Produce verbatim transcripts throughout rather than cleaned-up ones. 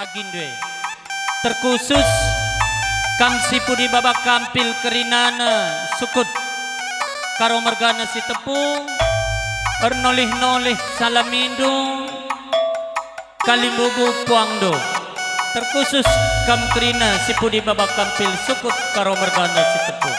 Agindu e. Terkhusus kam si pudi baba kampil kerinana sukut Karo mergana si tepung, ernolih-nolih salamindu, kalimbubu puangndu. Terkhusus kam kerina si pudi baba kampil sukut Karo mergana si tepung.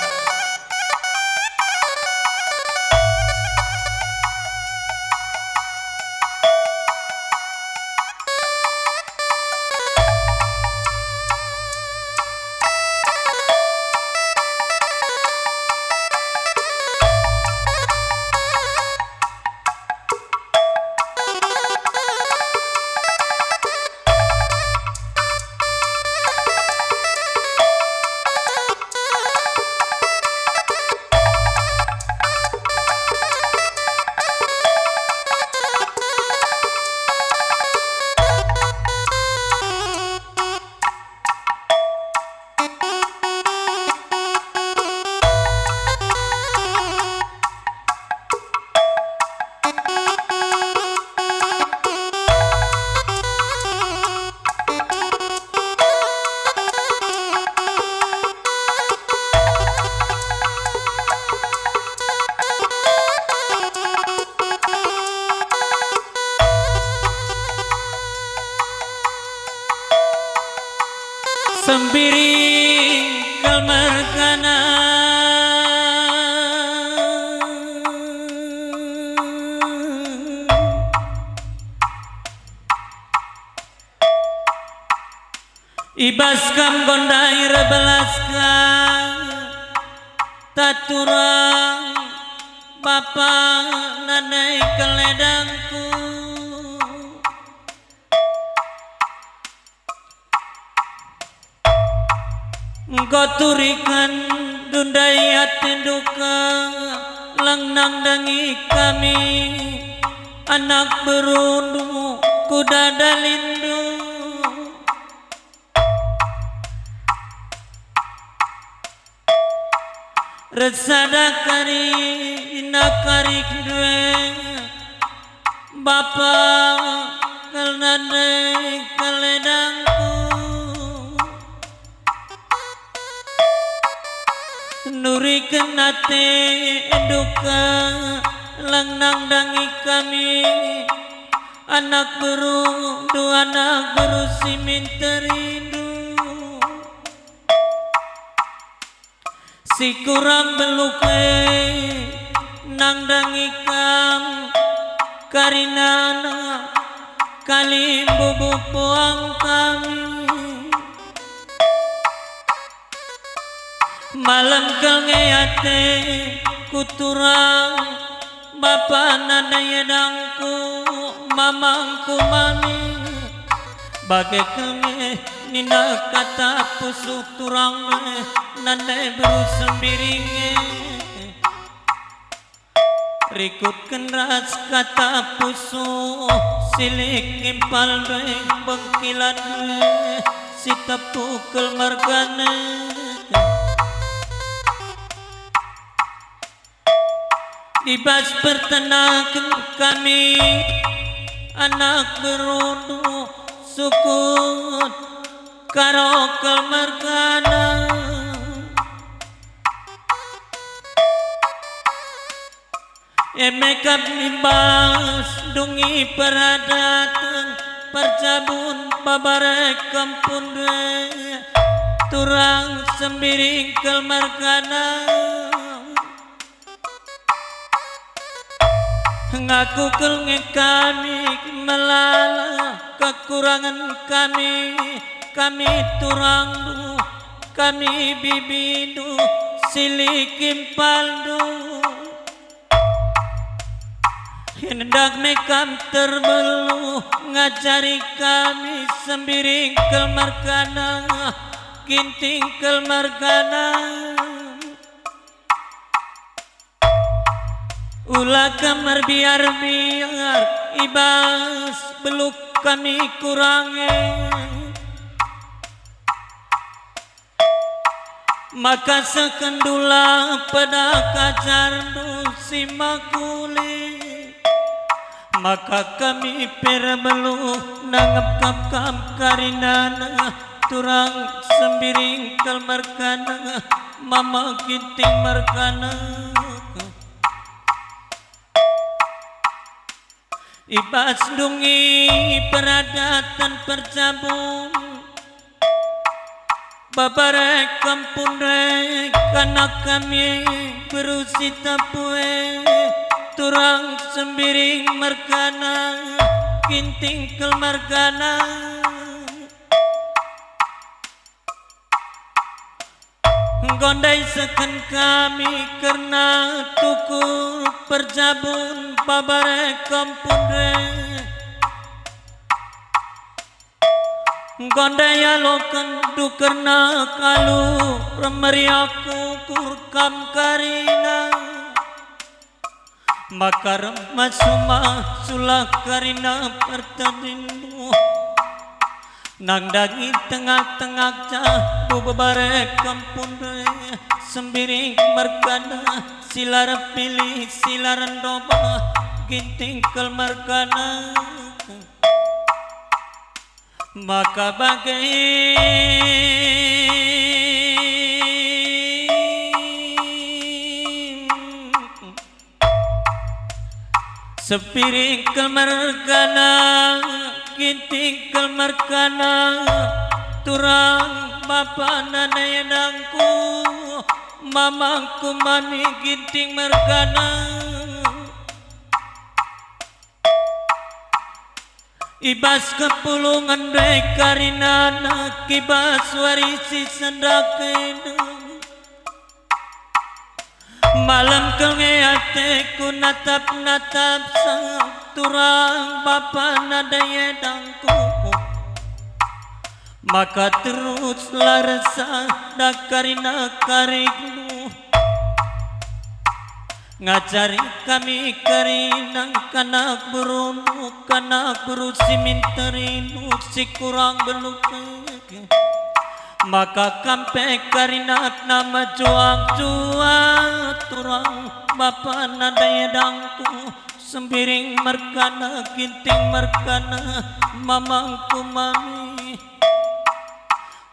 Sembiring kal mergana. I bas kam nggo ndai erbelas ka turang, bapa nandai kal edangku. Enggo turiken ndai atendu ka, lang nandangi kami, anak berundu, kuda dalindu. Ersada kari nakarik ndue, bapa kal nandai kal edangku. Nuriken ate duka, lang nandangi kami, anak berundu, anak beru si minterindu. Si kurang beluh e nandangi kam, karinana kalimbubu puang kami. Malem kal nge ate ku turang, bapa nandai edangku, mamangku mami. Bage kal nge nina kata pusuh turang e, nandai beru Sembiring e. Rikutken ras kata pusuh, silik ngimpal ndai bengkilan ndai, si tepung kal mergana. I bas pertenaken kami, anak berundu sukut Karo kal mergana. E me kap i bas dungi peradaten, perjabun, babare kempun ndai, turang Sembiring kal mergana. Ngaku kal nge kami melala kekurangen kami, kami turangndu, kami bibindu, silik impalndu. Hendak me kam terbeluh ngajari kami Sembiring kal mergana, Ginting kal mergana. Ula kam erbiar-biar i bas beluh kami kurang e. Maka sehkenndulah pedah ajarndu si mehuli. Maka kami pe erbeluh nangkap kam karinana, turang Sembiring kal merkana, Mama Ginting merkana. I bas dunggi peradaten perjabun, babare kempun re, kanak kami beru Sitepu e, turang Sembiring merkana, Ginting kal merkana. Enggo ndai seken kami kerna tukur perjabun babare kempun re. Enggo ndai ialokenndu kerna alu meriahku ukur kam karina. Maka remasuma sulah karina pertendinmu. Nandangi tengah-tengah jabu babare kempun re, Sembiring merkana, si la erpilih, si la erndobah, Ginting kal merkana. Maka bage Sembiring kal merkana, Ginting kal merkana, turang bapa nande edangku, mamangku mami Ginting merkana. I bas kepulungen ndai karinana, i bas wari si sendak enda. Malem kal nge ateku natap-natap sang turang bapa nande edangku. Maka terus la resah da karina karindu. Ngajari kami kerina kanak berundu, kanak beru si minterindu, si kurang beluh. Maka kam pe karinana mejuah-juah turang bapa nande edangku, Sembiring merkana, Ginting merkana, mamangku mami.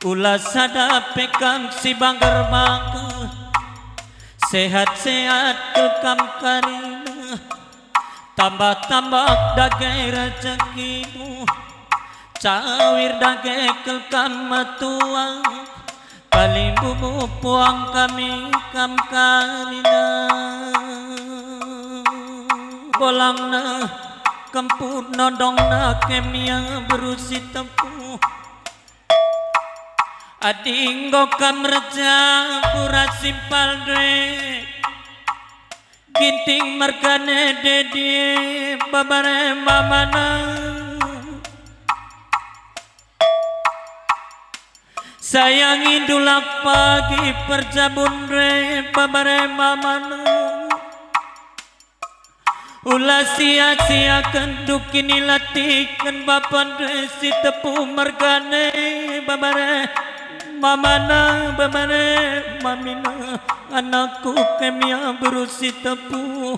Ula sada pe kam si bangger-bangger, sehat-sehat kal kam karina, tambah-tambah dage rejekimu, cawir dage kal kam metua, kalimbubu puang kami kam karina. Bolangna kempun nondongna kemia beru Sitepu. Adi enggo kam erjabu ras impal ndai, Ginting merkana, Dedi babare mamana. Sayangindu lah pagi perjabun ndai babare mamana. Ula sia-siakenndu kinilatiken bapa ndai Sitepu merkana, babare mamana, babare mamina, anakku kemia beru Sitepu.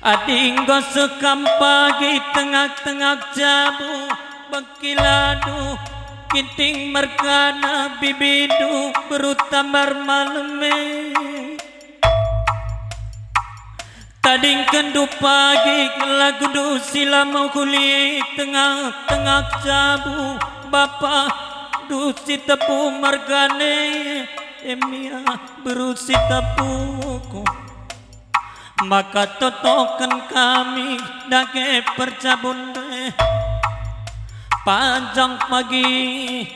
Adi enggo seh kam pagi tengah-tengah jabu, bengkiladu, Ginting merkana, bibindu beru tambar malem e. Tadingkenndu pagi lagundu si la mehuli tengah-tengah jabu, bapandu Sitepu merkana, kemia beru Sitepuku. Maka totoken kami dage perjabun ndai panjang pagi.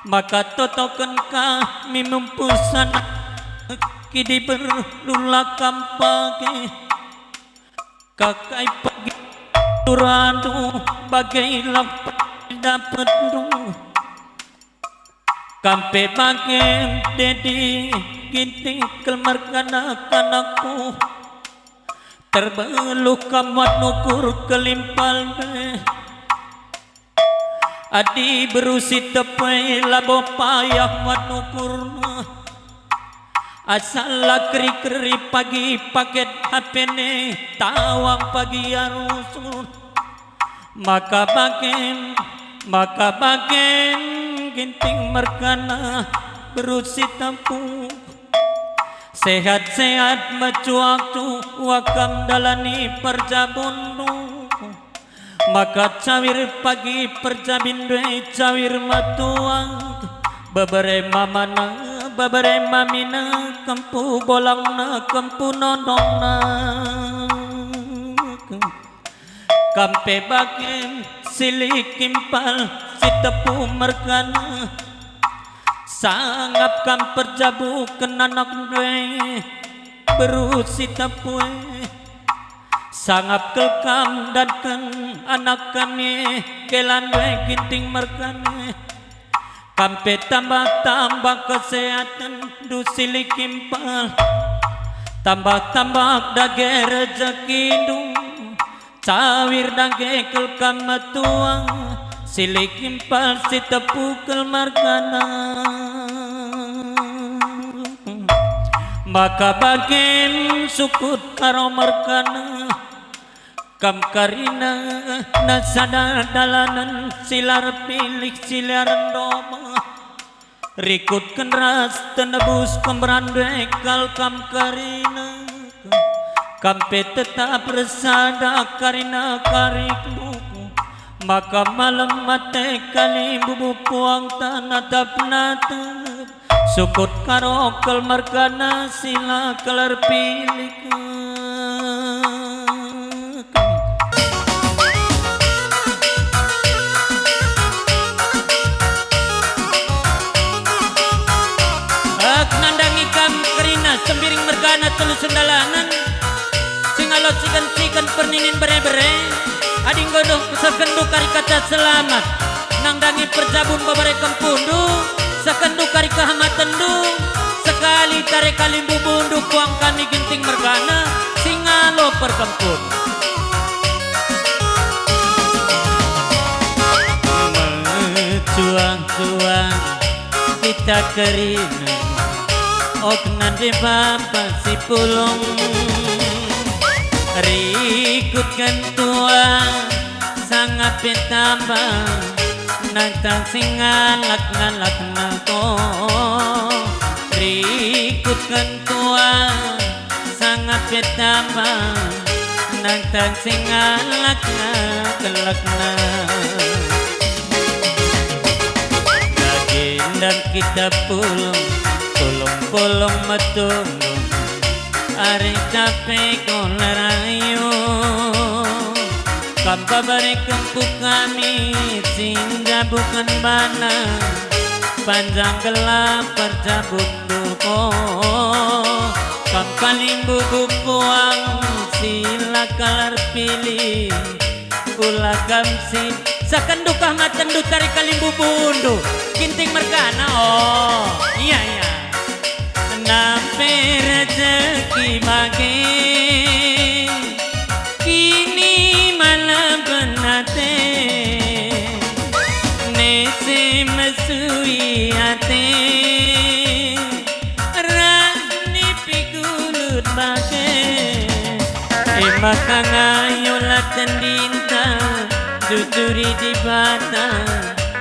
Maka totoken kami mumpusan kidi berlula kam pagi. Kakai pagi turandu bage lah dapetndu. Kam pe bage, Dedi, Ginting kal merkana, kanakku. Terbeluh kam muat nukur kal impal ndai. Adi beru Sitepu e labo payah muat nukurna. Asal la keri-keri pagi paket H P ne tawang pagi arusun. Maka bage, maka bage Ginting mergana beru si tepuk. Sehat-sehat mecuak-cuak kam dalani perjabunndu. Maka cawir pagi perjabinndu e cawir metuak, bebere mamana, bebere mamina, kempu bolangna, kempu nondongna. Kam pe bage Silik Kimpal si tepuk mergana, sangap kam perjabuken anakndu e, beru si tepuk e. Sangap kal kam datken anak kami, kelandu e Ginting mergana. Kam pe tambah-tambah kesehatenndu Silik Kimpal, tambah-tambah dage rejekindu, cawir dage kal kam metuak, Silik Kimpal si tepuk kal mergana. Maka bage sukut karo mergana, kam karina na sada dalanen si la erpilih si la erndobah. Rikutken ras tenebus kemberandu e kal kam karina, kam pe tetap ersada karina karindu. Maka malem mate kalimbubu puangta natap-natap, sukut karo kal mergana si la kal erpilih. Ek nandangi kam kerina Sembiring mergana telu sendalanen, singalo ciken-ciken perninin bere-bere, adi enggo doh sekenndu kari kata selamat. Nandangi perjabun bebere kempundu, sekenndu kari kehamatenndu, sekali tare kalimbubundu puang kami Ginting mergana, singalo perkempun. Mecuah-cuah kita kerina, ok nande bapa si pulung. Rikutken tuah, sangap pe tambah, nangtang si ngalak-ngalakna ko. Rikutken tuah, sangap pe tambah, nangtang si ngalak-ngalakna. Dage ndam kita pulung, pulung-pulung metung, arih tape kola rayo. Kam bebere kempu kami, si njabuken bana, panjang gelah perjabunndu ko. Kam kalimbubu puang, si la kal erpilih, ula kam si sekenndu kehamatenndu tare kalimbubundu, Ginting mergana, oh, iya, iya. Nampe rejeki bage, kini malem benate, nese mesui ate, ras nipi gulut bage. E maka ngayolah tendinta, jujuri Dibata,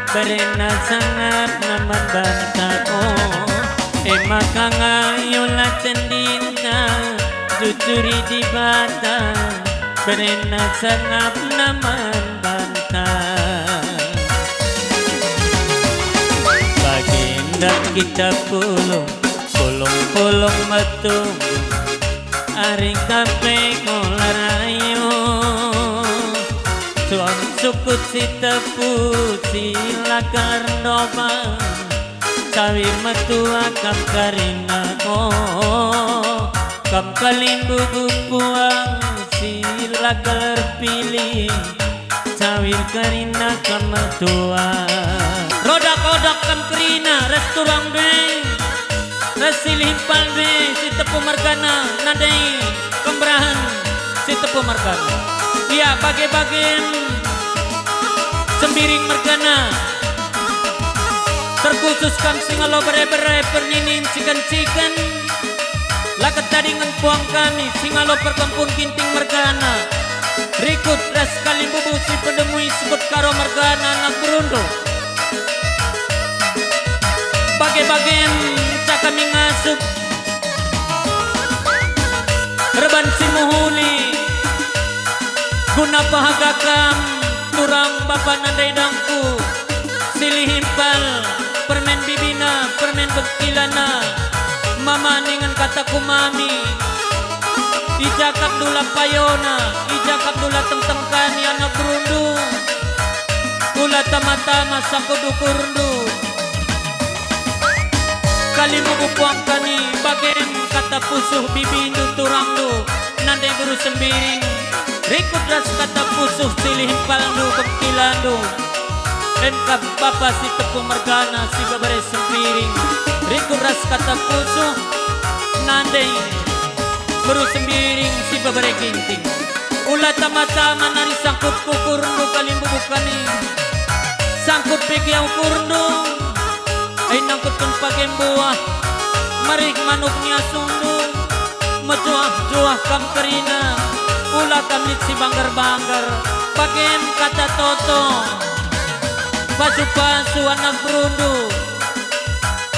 berena sangapna man banta, oh. E maka ngayolah tendinta, jujuri Dibata, berena sangapna man banta. Bage ndam kita pulung, pulung-pulung metung, arih tape kola rayo. Suang sukut si tepuk, si la kal erndobah, cawir metuak kam kerina ko. Kam kalimbubu puang, si la kal erpilih, cawir kerina kam metuak. Rodak-odak kam kerina, ras turang be, ras Silik Kimpal be, si tepuk mergana, nadai kemberahen si tepuk mergana. Ia bage-bagen Sembiring mergana, terkhusus kam singalo bere-bere, perninin ciken-ciken, Ketadingen puang kami, singalo perkempun Ginting mergana, rikut ras kalimbubu si pedemui Sukut Karo mergana anak berundu. Bage-bagen cakami ngasup reban si mehuli, guna pahaga kam, turang bapa nande idangku, silih impal, permen bibina, permen bengkilana, mama ningen kataku mami. Ijakapndu la payona, ijakapndu la tengteng kami anak berundu. Ula tama-tama sangkut ukurndu. Kalimbubu puang kami, bagem kata pusuh bibindu turangndu, nande beru Sembiring, rikut ras kata pusuh silih impalndu bengkilandu. Engkap bapa si tepu mergana si bebere Sembiring, rikut ras kata pusuh, nande beru Sembiring si bebere Ginting. Ula tama-tama nari sangkut ukurndu kalimbubu kami. Sangkut pe gia ukurndu, ai nangkutken page mbuah, merih manuk ni asundu, mejuah-juah kam kerina, ula kam lit si banggar-banggar, bagem kata toto. Pasu-pasu anak berundu,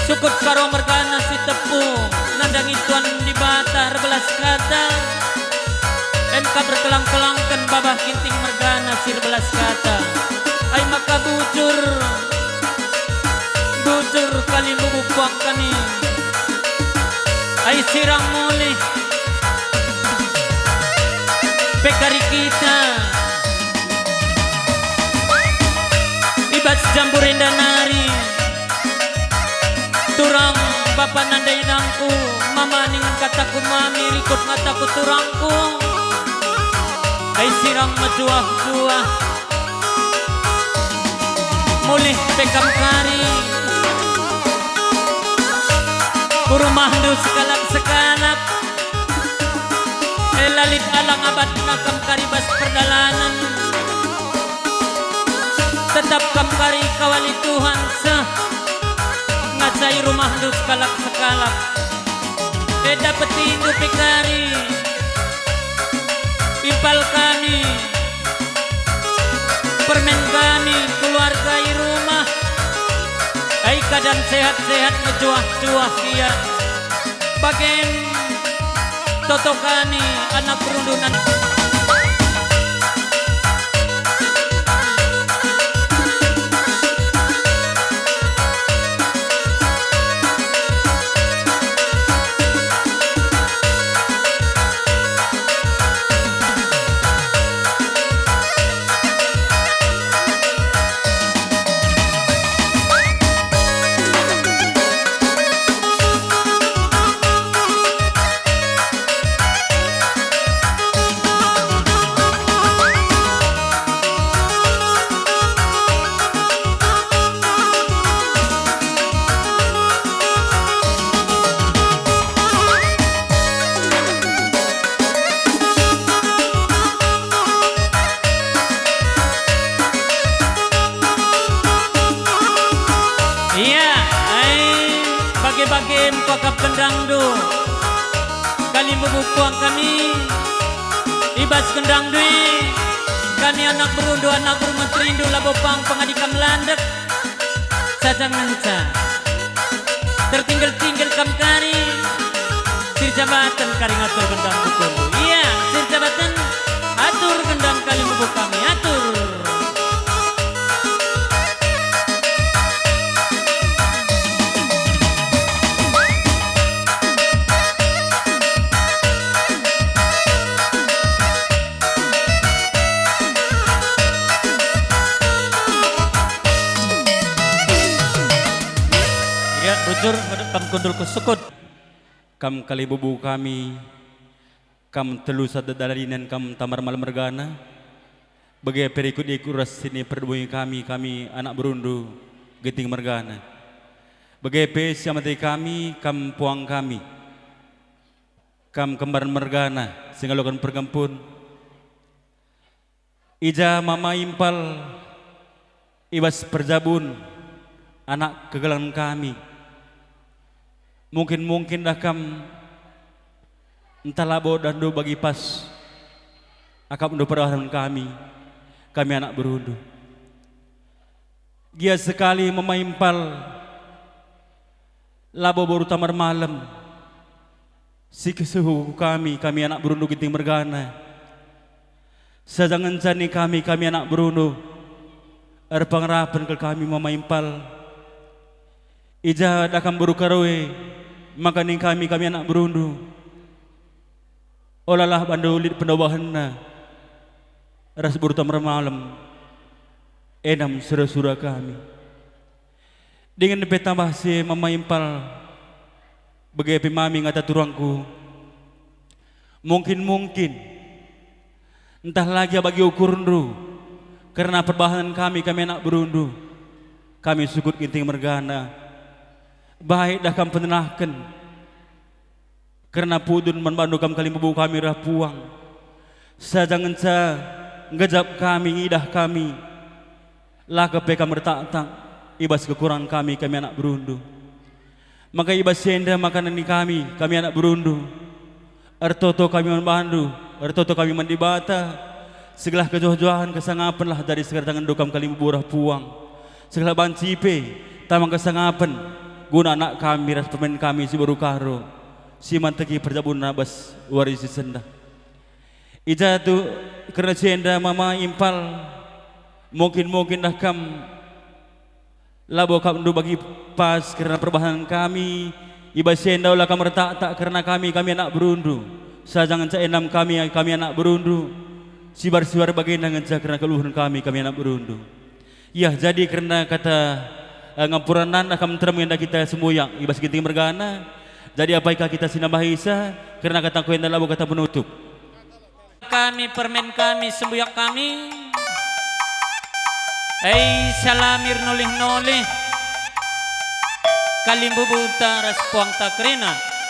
Sukut Karo mergana si tepu, nandangi Tuhan Dibata erbelas kata. Engkap erkelang-kelangken babah Ginting mergana si erbelas kata. Ai maka bujur, bujur kalimbubu puang kami. Ai sirang mulih pe kari kita i bas jambur enda nari. Turang bapa nande idangku, mama ningen kataku mami, rikut ngataku turangku. Ai sirang mejuah-juah, mulih pe kam kari ku rumahndu sekalak-sekalak. E, la lit alang abatna kam kari bas perdalanen. Tetap kam kari kawali Tuhan seh ngancai rumahndu sekalak-sekalak. E, dapetindu pe kari impal kami, permen kami, keluarga i rumah. Ai keadaan sehat-sehat, mejuah-juah ia. Bagem toto kami anak perundunan. Ia, ai, bage-bage mekakap kendangndu. Kalimbubu puang kami, i bas kendangndu e, kami anak berundu, anak beru menterindu, labo pang pengadi kam landek. Saja ngenca. Tertinggel-tinggel kam kari, sirjabaten kari ngatur gendang bukundu. Ia, sirjabaten, atur gendang kalimbubu kami, atur. Ia, bujur, kam kundul ku Sukut. Kam kalimbubu kami, kam telu sada dalan inen kam Tambar Malem mergana. Bage pe rikut-ikut ras sini perdemui kami, kami anak berundu Ginting mergana. Bage pe si amat kami, kam puang kami. Kam Kembar mergana, si ngaloken perkempun. I ja mama impal i bas perjabun anak kegelangen kami. Mungkin-mungkin dah kam Ntah labo dahndu bagi pas akapndu perbahanen kami, kami anak berundu. Gia sekali Mama Impal, labo boru Tambar Malem, si kesuhu ku kami, kami anak berundu Ginting mergana. Saja ngenca ning kami, kami anak berundu, erpengarapen kal kami Mama Impal. I ja dah kam boru Karo e, maka ning kami, kami anak berundu, olalah bandu lit pendobahenna ras boru Tambar Malem, enam sura-sura kami. Dingen pe tambah si Mama Impal, bage pe mami ngata turangku. Mungkin-mungkin, ntah la gia bagi ukurndu, kerna perbahanen kami, kami anak berundu, kami sukut Ginting mergana. Baik dah kam penelahken. Kerna pudun man bandu kam kalimbubu kami reh puang. Saja ngenca nggejap kami, ngidah kami, la kepe kam ertaktak i bas kekurangen kami, kami anak berundu. Maka i bas si enda maka nini kami, kami anak berundu, ertoto kami man bandu, ertoto kami man Dibata, segelah kejoh-johan kesangapenlah jadi seger tangenndu kam kalimbubu reh puang. Segelah banci pe tamang kesangapen guna anak kami ras permen kami si boru Karo, si manteki perjabunna bas wari si sendah. I ja tu kerna si enda Mama Impal, mungkin-mungkin dah kam labo akapndu bagi pas kerna perbahanen kami, i bas si enda ola kam ertaktak kerna kami, kami anak berundu. Saja ngenca enam kami, kami anak berundu, sibar-sibar bagenda ngenca kerna keluhen kami, kami anak berundu. Yah, jadi kerna kata, eh, ngampuranan akam nterem enda kita sembuyak i bas Ginting mergana. Jadi apai ka kita si nambahisa kerna kata ku enda labo kata penutup. Kami permen kami, sembuyak kami. Ei, salamir nolih-nolih. Kalimbubuta ras puangta kerina.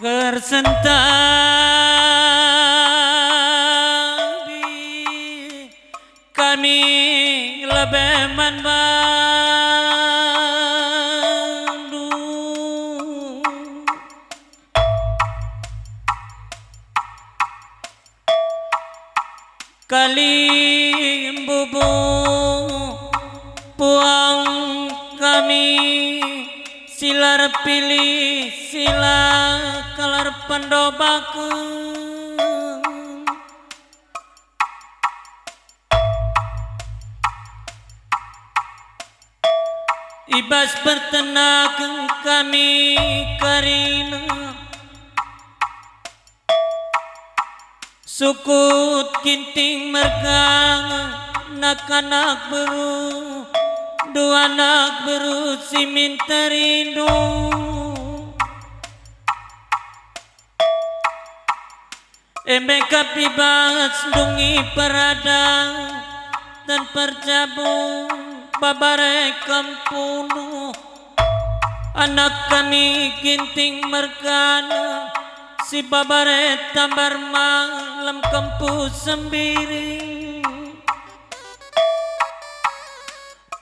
Ersentabi kami lebe man bandu. Kalimbubu puang kami, si la erpilih, si la kal erpendobaken. I bas pertenaken kami kerina, sukut Ginting mergana, anak-anak beru, dua anak beru si minterindu. Eme kap i bas ndungi perada, tan perjabung, babare kempunuh. Anak kami Ginting mergana, si babare Tambar Malem kempu Sembiring.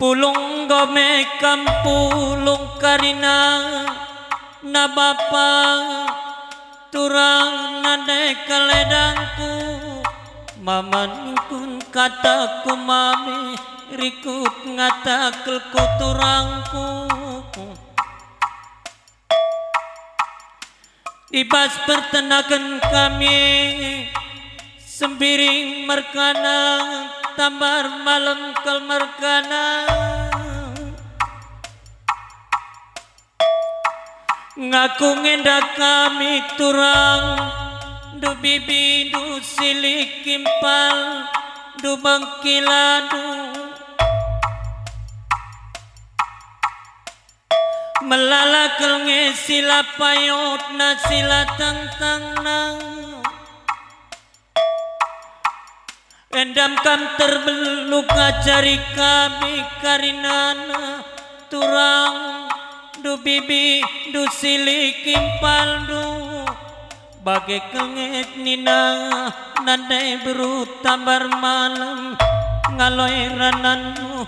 Pulung enggo me kam pulung karina na bapa, turang nande keledangku, maman kun kataku mami, rikut ngatakelku turangku. I bas pertenaken kami, Sembiring merkana, Tambar Malem kal merkana. Ngaku ngenda kami turang, ndu bibi, ndu silik impal, ndu bengkiladu. Melala kel nge si la payotna, si la tangtangna. Endam kam terbeluk ngajari kami karinana, turang, ndu bibi, ndu silik impalndu. Bage kel nge nina nande beru Tambar Malem ngaloi rananmu.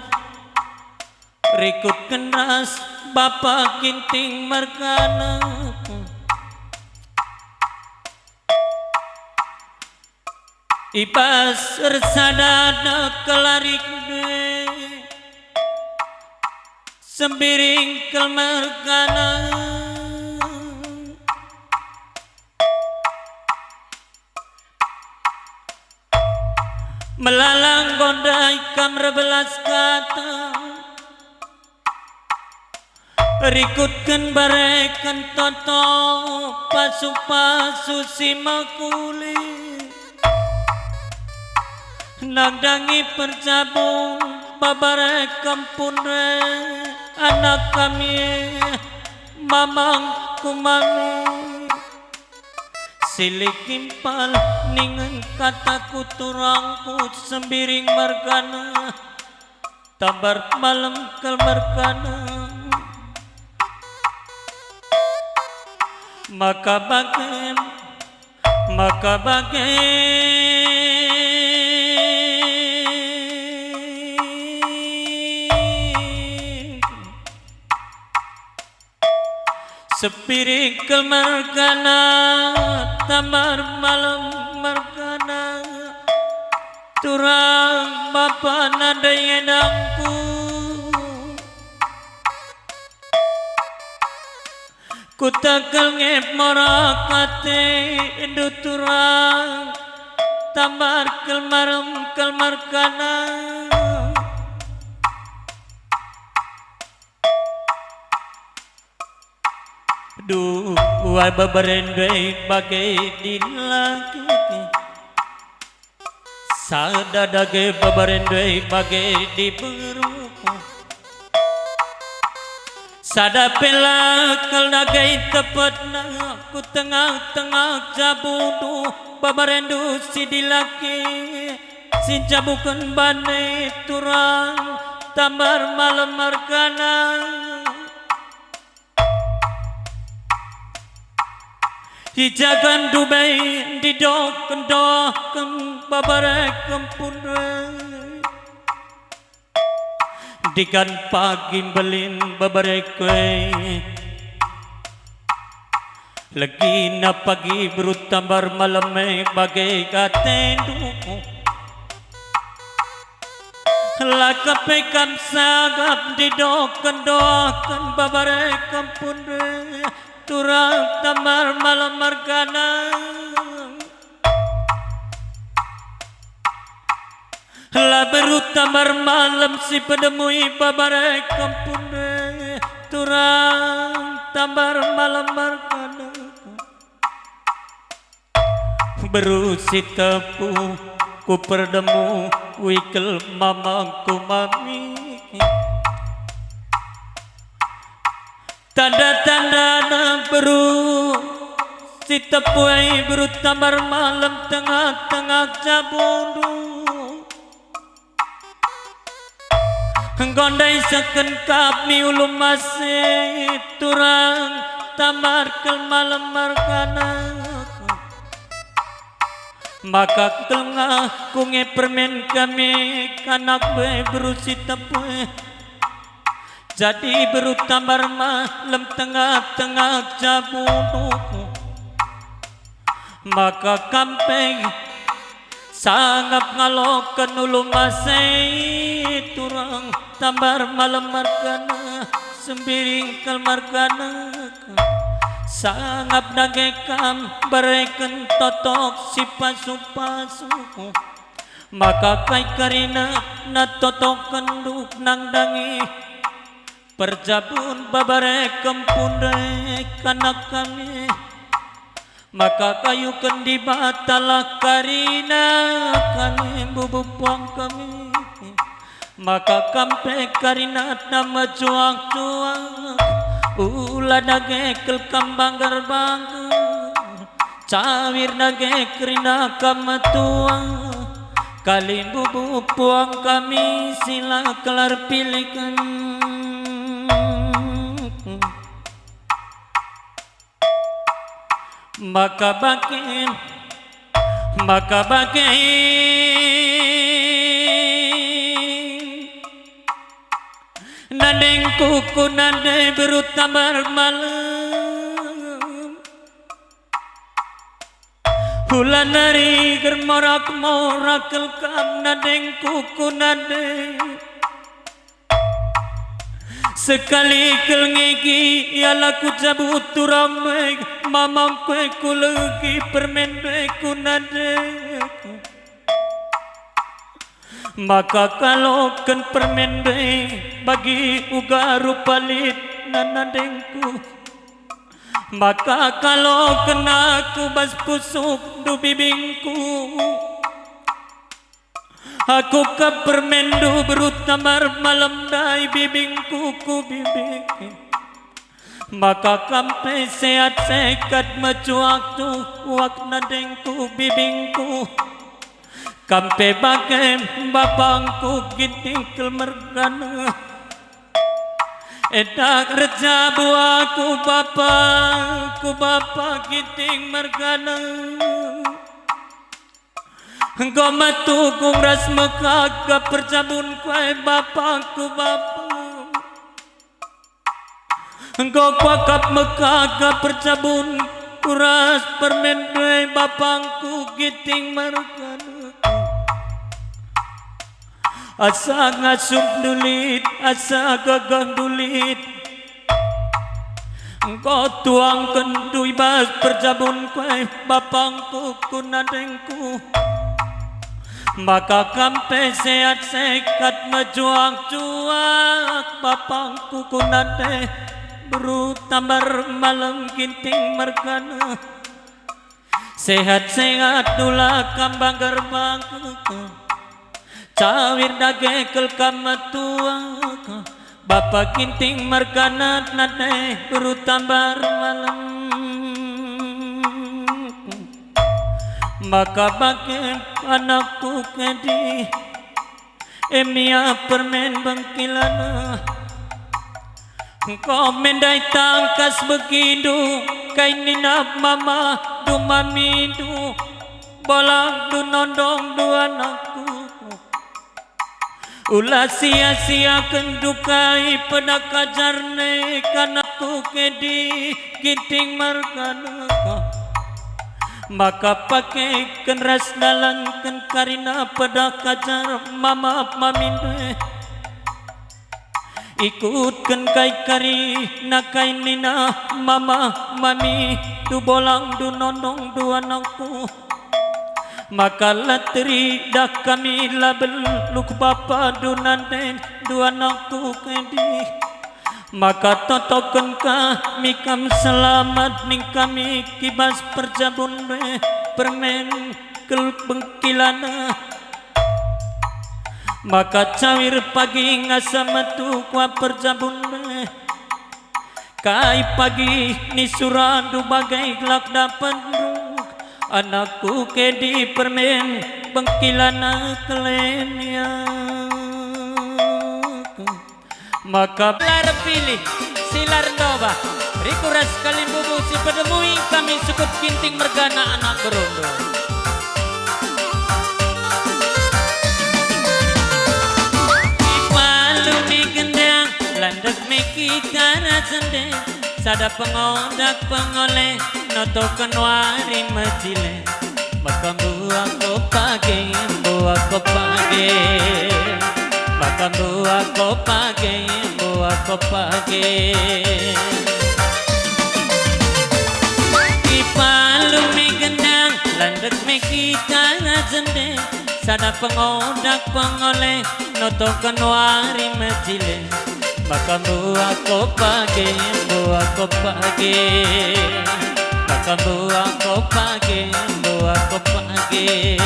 Rikutken ras Bapa Ginting merkana. I bas ersadana kelarik nde, Sembiring kal merkana. Melala enggo ndai kam erbelas kata, rikutken bareken toto, pasu-pasu si mekuli. Nandangi perjabun babareken pundre, anak kami, mamangku mami. Silik impal ningen kataku turangku, Sembiring merkana, Tambar Malem kal merkana. Maka bage, maka bage. Sembiring kal merkana, Tambar Malem merkana, turang bapa nande ngendangku. Kutekel nge morak ate ndu turang, Tambar kal Malem kal merkana. Duh, wai beberendu e bage dilaki. Sada dage beberendu e bage diberu. Sada pe la kal dage tepetna ku tengah-tengah jabundu, beberendu si dilaki, si njabuken bane turang, Tambar Malem merkana. Ijagan dubai didoken-doken babareken pundre. Digan pagi mbelin babareken. Legina pagi beru Tambar Malem e bage atendu. La kepe kam sagap didoken-doken babareken pundre, turang Tambar Malem merkana. La beru Tambar Malem si pedemui babareken pundre, turang Tambar Malem merkana. Beru Sitepu, ku perdemu wikel mamangku mami. Tanda-tandana beru Sitepu e beru Tambar Malem tengah-tengah jabundu. Enggo ndai seken kap mi ulu masi turang Tambar kal Malem merkana. Maka kelengah ku nge permen kami kanak be beru Sitepu e. Jadi beru Tambar Malem tengah-tengah jabundu, maka kam pe sangap ngaloken ulu mase turang. Tambar Malem mergana, Sembiring kal mergana, sangap dage kam bereken totok si pasu-pasu. Maka kai kerina na totokenndu nandangi perjabun baba reken pundek anak kami? Maka kayuken Dibatalah kerina kami mbubu puang kami. Maka kam pe kerina na mejuah-juah, ula dage kal kam banggar-banggar. Cawir dage kerina kam metua, kalimbubu puang kami si la kelar piliken. Maka bage, maka bage, nandengku ku nande beru Tambar Malem. Ula nari germorak-morak kal kam nandengku ku nande. Sekali kal ngegi ia la ku jabu turang me, mamang kue ku legi permen be ku nande. Maka kaloken permen be bagi uga rupa lit nandengku. Maka kaloken aku bas pusukndu bibingku. Aku kap permenndu beru Tambar Malem ndai bibingku ku bibing. Maka kam pe sehat-sehat mejuah-juah nandengku bibingku. Kam pe bage bapangku Ginting kal mergana. Edak erjabu aku bapa, ku bapa Ginting mergana. Enggo metugung ras mekaka perjabunku e bapangku bapa. Enggo kuakap mekaka perjabunku ras permenndu e bapangku Ginting mergana. Asa ngasup ndulit, asa gagah ndulit. Enggo tuangkenndu i bas perjabunku e bapangku ku nandengku. Maka kam pe sehat-sehat mejuah-juah bapangku ku nande beru Tambar Malem Ginting mergana. Sehat-sehat ula kam banggar-banggar, cawir dage kal kam metua, bapa Ginting mergana nande beru Tambar Malem. Maka bage anakku kedi, Em ia permen bengkilana. Enggo me ndai tangkas begindu, kai nina mamandu mamindu, bolangndu nondongndu anakku. Ula sia-siakenndu kai pedah ajar nek anakku kedi Ginting mergana. Maka pakeken ras dalanken kerina pedah ajar mama mamindu e. Ikutken kai kerina kai nina mama mamindu, bolangndu nondongndu anakku. Maka la teridah kami la beluk bapandu nandendu anakku kedi. Maka totoken kami kam selamat ning kami i bas perjabun e permen kal bengkilana. Maka cawir pagi ngasa metua perjabun e. Kai pagi nisurandu bage gelak dapetndu, anakku kedi permen bengkilana kelenia. Maka la erpilih, si la erndobah, riku ras kalimbubu si pedemui kami sukut Ginting mergana anak berundu. Ipalumi gendang Landek me kita ras ende, sada pengodak pengoleh, notoken wari mecile. Maka mbuah ko page, mbuah ko page. Maka mbuah ko page, mbuah ko page. Ipalu me gendang, landek me kita ras ende, sada pengodak pengoleh, notoken wari mecile. Maka mbuah ko page, mbuah ko page. Maka mbuah ko page, mbuah ko page.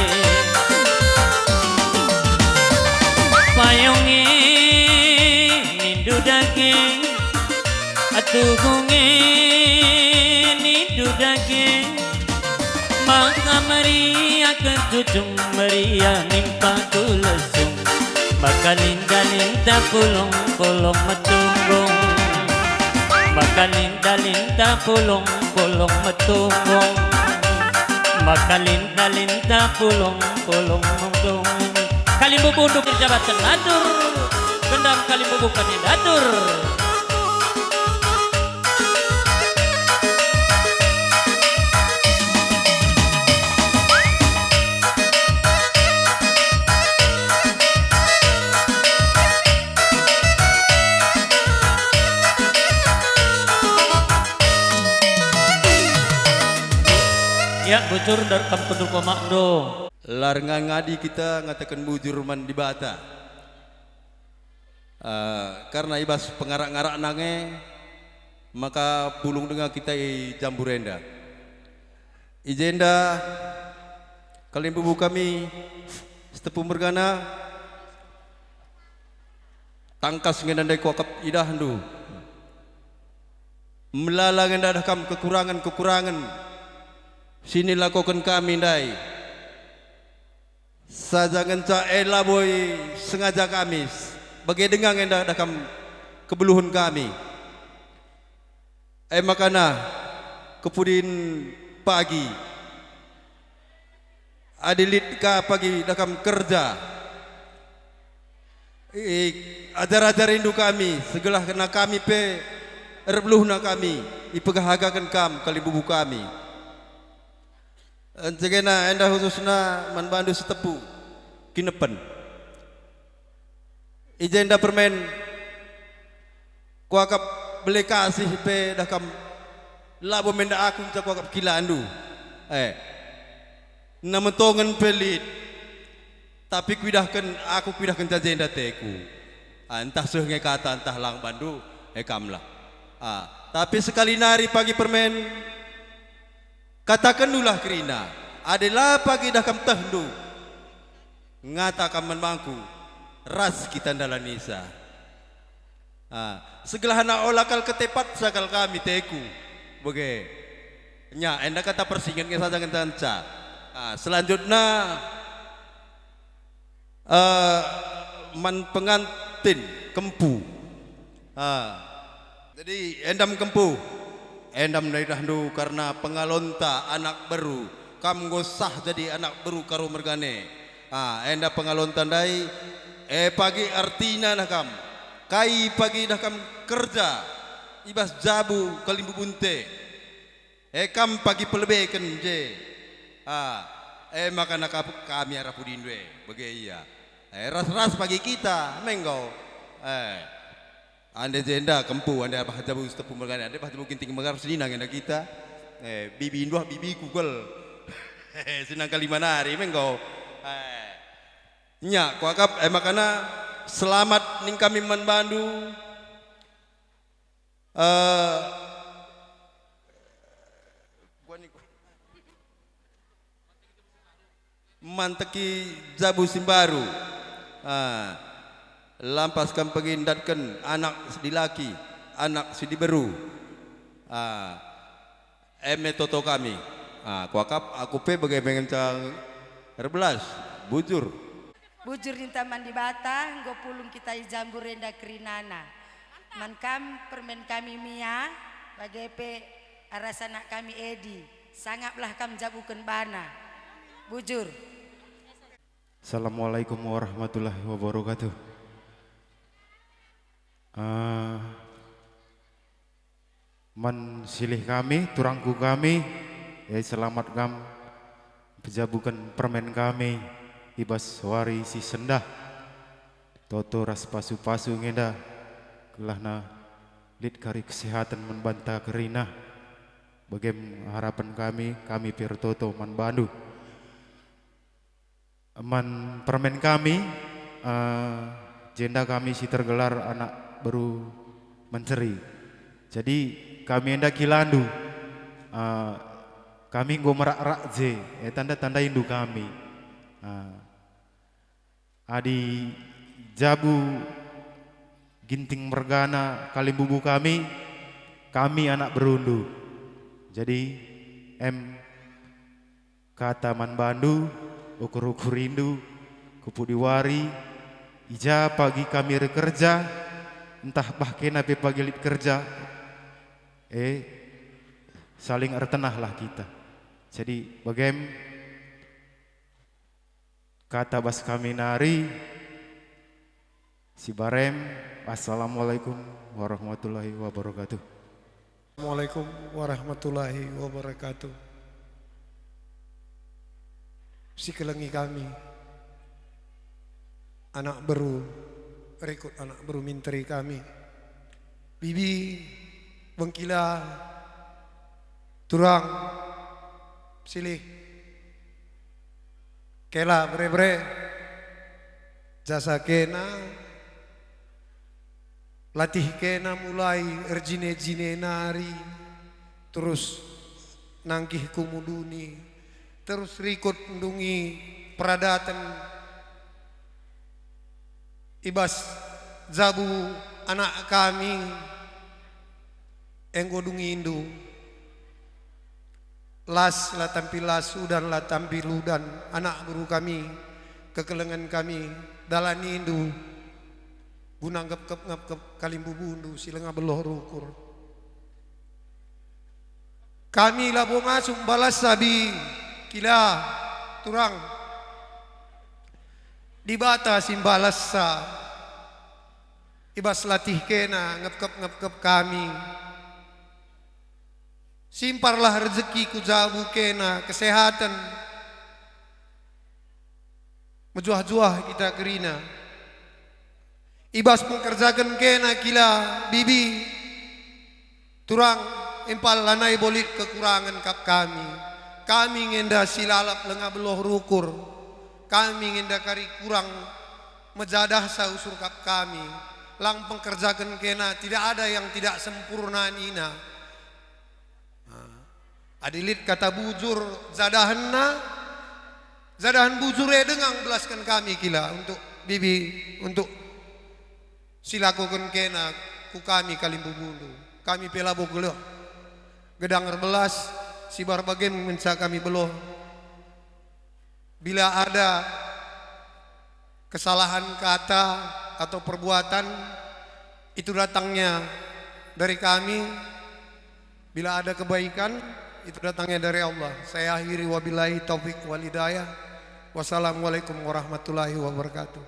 Payung e nindu dage, atuhung e nindu dage. Maka meriah ketutung, meriah nimpa ku lesung. Maka linta-linta pulung-pulung metunggung. Maka linta-linta pulung-pulung metunggung. Maka linta-linta pulung-pulung metunggung. Kalimbubu nduk erjabatken atur. Gendang kalimbubu kami datur. Ya, bujur, dar kam kundul komakndu. Lar nga ngadi kita ngataken bujur man Dibata. Eh, karna i bas pengarak-ngarakna nge, maka pulung denga kita i Jambur enda. I jenda kalimbubu kami Sitepu mergana, tangkas nge ndai kuakap idahndu. Melala nge ndadah kam kekurangen-kekurangen si nilakoken kami ndai. Saja ngenca e labo sengaja kami, bage denga nge ndadah kam kebeluhen kami. E makana kepudin pagi, adi lit ka pagi dadah kam kerja, i, ajar-ajarindu kami, segelah kena kami pe erbeluhna kami, ipegahagaken kam kalimbubu kami. Encegena enda khususna man bandu Sitepu Kinepen. I jenda permen kuakap bele kasih pe dadah kam, labo menda aku ngenca kuakap kilandu. Eh, namen tongen pe lit, tapi kuidahken, aku kuidahken jajenda teku. Ah, ntah seh nge kata, ntah lang bandu, eh, kamlah. Ah, tapi sekali nari pagi permen, katakendulah kerina, adi la pagi dadah kam tehndu, ngata kam man bangku, ras kita ndalanisa. Ah, segelahna ola kal ketepatsa kal kami teku. Bage. Nya, enda kata persinget nge saja ngenca-ngenca. Ah, selanjutna, eh, man pengantin kempu. Ah. Jadi, endam kempu, endam ndai dahndu karna pengalonta anak beru, kam enggo sah jadi anak beru Karo mergane. Ah, enda pengalonta ndai, e pagi artina dadah kam, kai pagi dadah kam kerja i bas jabu kalimbubunta. E kam pagi pelebeken je. Ah, e maka nakap kami arah pudindu e, bage ia. E ras-ras pagi kita, menggo. E, ande jenda kempu, ande bah jabu Sitepu mergane, ande bah jabu Ginting Megar senina ngena kita. E, bibi nduah bibiku gel. Senang kalima nari, menggo. E, nya, kuakap, e makana selamat ning kami man bandu. Eh, manteki jabu si mbaru. Ah, lampas kam pagi ndatken anak si dilaki, anak si diberu. Ah, e me toto kami. Ah, kuakap aku pe bage me ngenca erbelas, bujur. Bujur ninta man Dibata, enggo pulung kita i Jambur enda kerinana. Man kam permen kami Mia, bage pe arah anak kami Edi, sangaplah kam jabuken bana. Bujur. Assalamualaikum warahmatullahi wabarakatuh. Eh, man silih kami, turangku kami, eh, selamat kam pejabuken permen kami i bas wari si sendah. Toto ras pasu-pasu ngenda, gelahna lit kari kesehaten man banta kerina. Bagem harapen kami, kami pe ertoto man bandu. Man permen kami, eh, jenda kami si tergelar anak beru menteri. Jadi, kami enda kilandu, eh, kami enggo merak-rak je, eh, tanda-tandaindu kami. Eh, adi jabu Ginting mergana kalimbubu kami, kami anak berundu. Jadi, em, kata man bandu, ukur-ukurindu, ku pudi wari, i ja pagi kami erkerja, ntah bah kena pe pagi lit kerja, eh, saling ertenahlah kita. Jadi, bagem kata bas kami nari, si barem, assalamualaikum warahmatullahi wabarakatuh. Assalamualaikum warahmatullahi wabarakatuh. Sikelengi kami, anak beru, rikut anak beru minteri kami. Bibi, bengkila, turang, silih, kela bere-bere, jasa kena, latih kena mulai erjine-jine nari, terus nangkih ku muduni, terus rikut ndungi peradaten i bas jabu anak kami, enggo dungindu. Las la tampi las, udan la tampi ludan, anak beru kami, kekelengen kami, dalanindu guna ngepkep-ngepkep kalimbubundu si langa beluh rukur. Kami labo ngasup mbalas sabi, kila, turang. Dibata si mbalassa i bas latih kena ngepkep-ngepkep kami. Simparlah rejeki ku jabu kena kesehaten. Mejuah-juah kita kerina. I bas pengkerjaken kena kila, bibi, turang, impal lanai bo lit kekurangen kap kami. Kami ngenda si lalap langa beluh rukur. Kami ngenda kari kurang mejadahsa usur kap kami. Lang pengkerjaken kena, tidak ada yang tidak sempurna nina. Nah, adi lit kata bujur jadahenna, jadahen bujur e denga mbelasken kami kila untuk bibi, untuk si lakoken kena ku kami kalimbubundu. Kami pe labo geleh gedang erbelas, sibar bagem ngenca kami beluh. Bila ada kesalahan kata atau perbuatan, itu datangnya dari kami. Bila ada kebaikan, itu datangnya dari Allah. Saya akhiri, wabillahi taufik wal hidayah. Wassalamualaikum warahmatullahi wabarakatuh.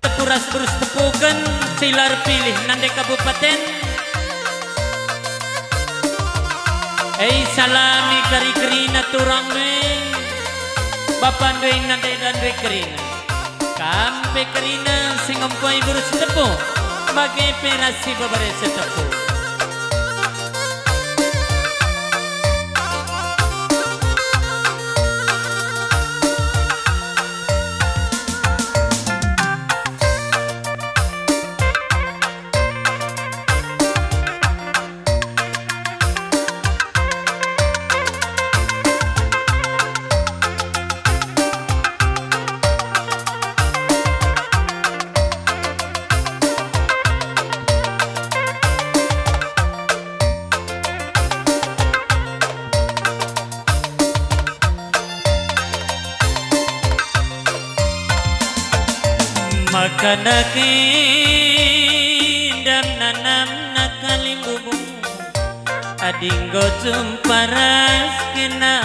Tepu ras berus tepuken, silar pilih nande kabupaten. Ei salami kari kerina turang ndue, bapa ndue nande dan ndue kerina. Kam pe kerina sing ngempoi berus tepu, bage pe ras si bebere setepu. Maka dage ndam nanamna kalimbubung, adi enggo jumpa ras kena.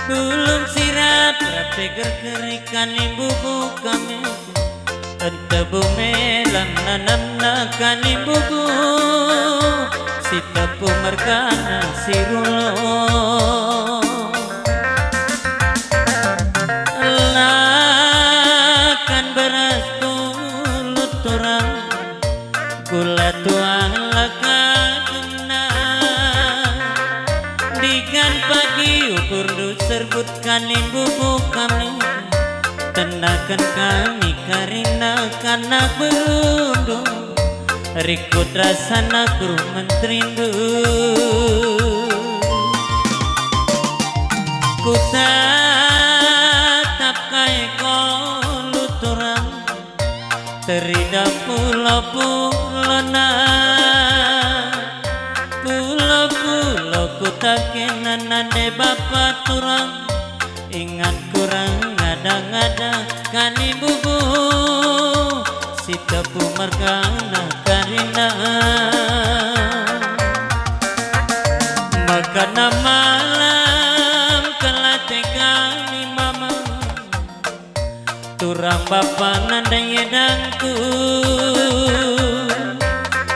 Bulung sirap rape gergeri kalimbubu kami. Entebu melang nanamna kalimbubu, si tepu mergana si rulo. Lakan beras pulut turang, gula tuang lakademna. Digan pagi ukurndu serbut kalimbubu kami. Tendaken kami karina kanak berundu, rikut rasa nakru menterindu. Kutatap kai kolu turang, terida pulo-pulona. Pulo-pulo kutake nande bapa turang. Ingat kurang ngada-ngada kalimbubu, si tepu mergana karina. Maka na malam kelate kami mama, turang bapa nandai edangku.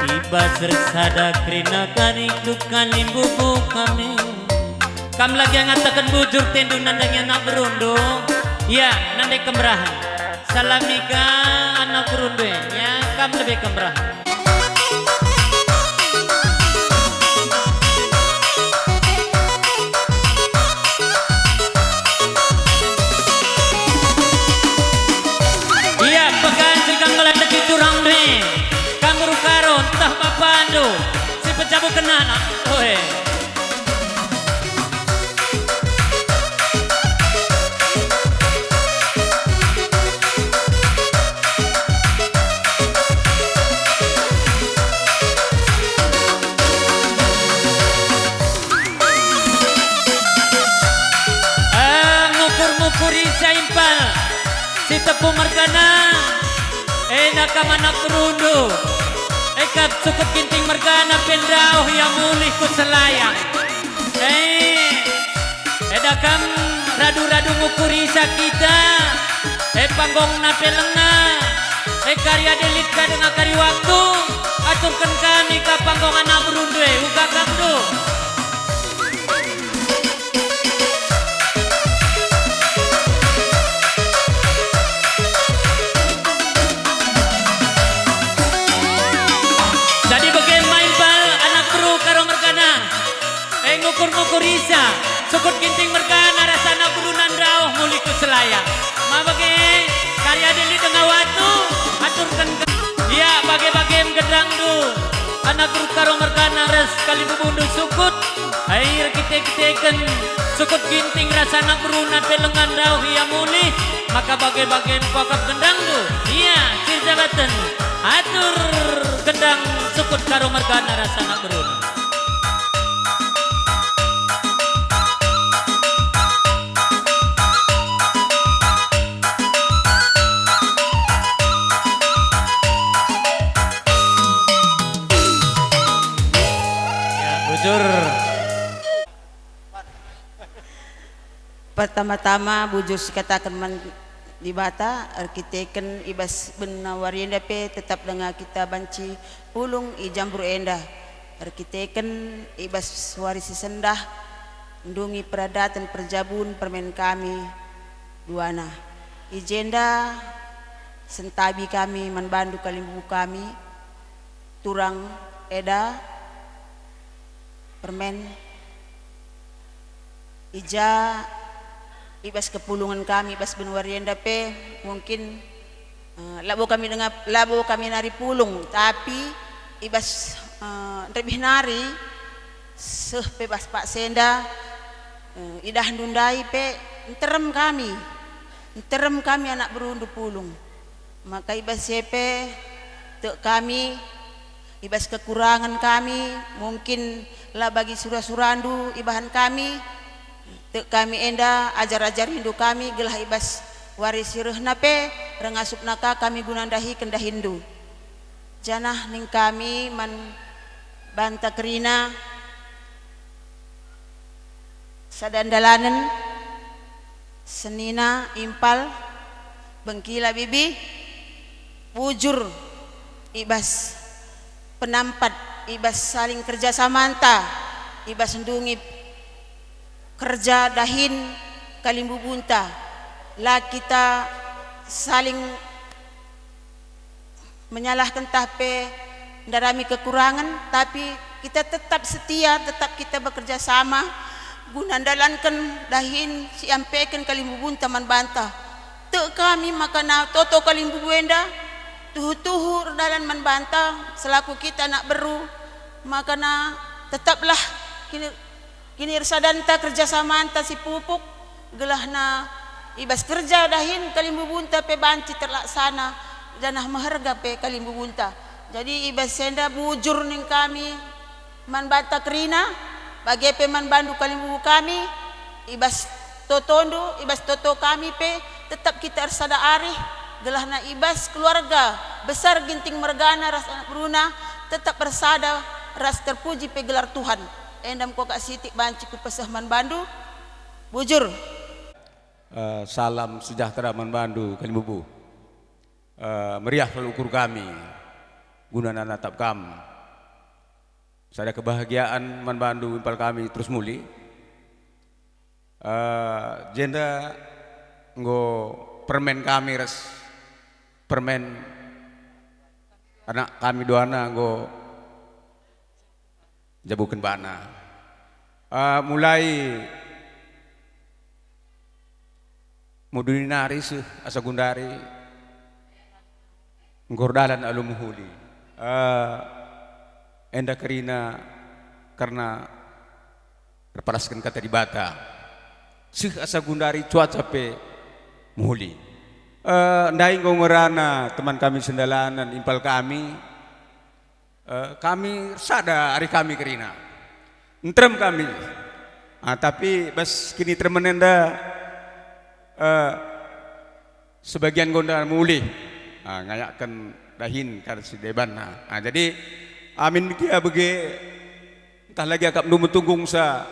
I bas ersada kerina karik duka limbubu kami. Kam lagi ngataken bujur tendu nandangi anak berundu? Ya, nande kemerahen. Salami ka anak berundu e, ya, kam lebe kemerahen. Ia peganjil kam ngelandeki turang ndai, kam rukaro ntah bapandu, si pejabuken anak. Oe. Ah, ngukur-ngukur isa impal, si tepu mergana, enda kam anak berundu, e kap sukut ginting mergana pe ndauh ia mulih ku Selayang. Eh, eda kam radu-radu ngukur isa kita, e panggongna pe lenga, e kari adi lit ka denga kari waktu, aturken kami ka panggong anak berundu e, uga kam du. Jadi bage ma impal anak beru Karo mergana. E ngukur-ngukur isa, sukut ginting mergana ras anak beruna ndauh mulih ku Selayang. Ma bage, kari adi lit denga waktu, aturken ke-, ia bage-bage gendang du, anak beru Karo mergana ras kalimbubundu sukut, ai erkite-kiteken sukut ginting ras anak beruna pe lenga ndauh ia mulih, maka bage-bage mpo kap gendang du, ia sirjabaten atur gendang sukut Karo mergana ras anak beruna. Ya, bujur. Pertama-tama, bujur sikataken man Dibata, erkiteken i bas benna wari enda pe tetap denga kita banci pulung i Jambur enda. Erkiteken i bas wari si sendah, ndungi peradaten perjabun permen kami duana. I jenda sentabi kami man bandu kalimbubu kami, turang eda, permen. I ja, i bas kepulungen kami, i bas benua enda pe, mungkin, eh, labo kami denga, labo kami nari pulung, tapi i bas, eh, nderbih nari, seh pe bas paksa enda, eh, idahndu ndai pe, nterem kami, nterem kami anak berundu pulung. Maka i bas si e pe, tek kami, i bas kekurangen kami, mungkin la bagi sura-surandu ibahan kami, tek kami enda ajar-ajarindu kami, gelah i bas wari si rehna pe, rengasupna ka kami guna ndahiken dahinndu. Janah ning kami man banta kerina, sada ndalanen, senina, impal, bengkila bibi, Bujur i bas penampat, i bas saling kerja samanta, i bas ndungi kerja dahin kalimbubunta. La kita saling menyalahken tah pe ndarami kekurangen, tapi kita tetap setia, tetap kita bekerja sama guna ndalanken dahin si ampeken kalimbubunta man banta. Tek kami maka na toto kalimbubu enda tuhu-tuhu erdalan man banta selaku kita anak beru, maka na tetaplah kini- Kinisadanta kerjasamanta si pupuk, gelahna i bas kerja dahin kalimbubunta pe banci terlaksana, janah meherga pe kalimbubunta. Jadi i bas enda bujur ning kami man banta kerina, bage pe man bandu kalimbubu kami, i bas totondu, i bas toto kami pe tetap kita ersada arih, gelahna i bas keluarga besar Ginting mergana ras anak beruna tetap ersada ras terpuji pe gelar Tuhan. Enda me kok sitik banci kupeseh man bandu. Bujur. Eh, salam sejahtera man bandu, kalimbubu. Eh, meriah kal ukur kami guna natap kam. Sada kebahagiaan man bandu impal kami terus muli. Eh, jenda enggo permen kami ras permen anak kami duana enggo njabuken bana. Eh, mulai mudui nari seh asa gundari enggo erdalan alu mehuli. Eh, enda kerina kerna erpalasken kata Dibata. Seh asa gundari cuaca pe mehuli. Eh, ndai enggo ngerana teman kami sendalanen impal kami. Eh, kami ersada arih kami kerina. Nterem kami. Ah, tapi bas kiniteremen enda, eh, sebagian enggo nda mulih. Ah, ngayakken dahin kal si debanna. Ah, jadi amin media bage ntah lagi akapndu metunggung sa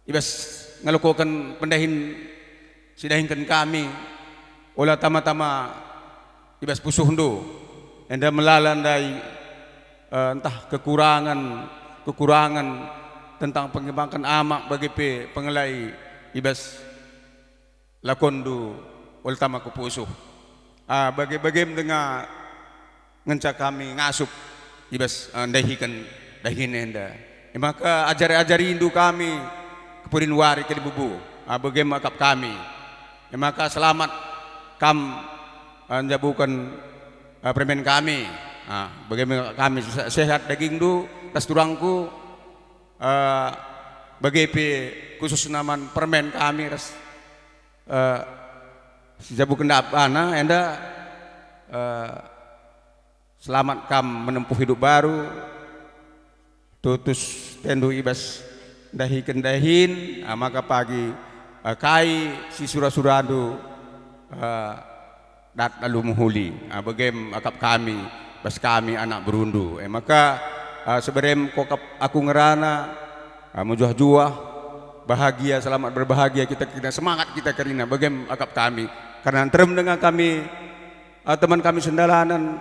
i bas ngalokoken pendahin si dahinken kami, ola tama-tama i bas pusuhndu, enda melala ndai, eh, ntah kekurangen, kekurangen tentang pengembangken amak bage pe pengelai i bas lakonndu, ola tama ku pusuh. Ah, bage-bagem denga ngenca kami ngasup i bas, eh, ndahiken dahin enda. E maka ajari-ajarindu kami kepudin wari kalimbubu, ah, bagem akap kami. E maka selamat kam, eh, njabuken, eh, permen kami. Ah, bagem kami se- sehat dagingndu ras turangku, eh, bage pe khususna man permen kami ras, eh, si jabuken bana enda, eh, selamat kam menempuh hidup baru, tutus atendu i bas ndahiken dahin, ah, maka pagi, eh, kai si sura-surandu, eh, dat alu mehuli, ah, bagem akap kami, bas kami anak berundu. E maka, ah, seberem kokap aku ngerana, ah, mejuah-juah, bahagia, selamat berbahagia kita kerina, semangat kita kerina, bagem akap kami. Karena nterem denga kami, ah, teman kami sendalanen,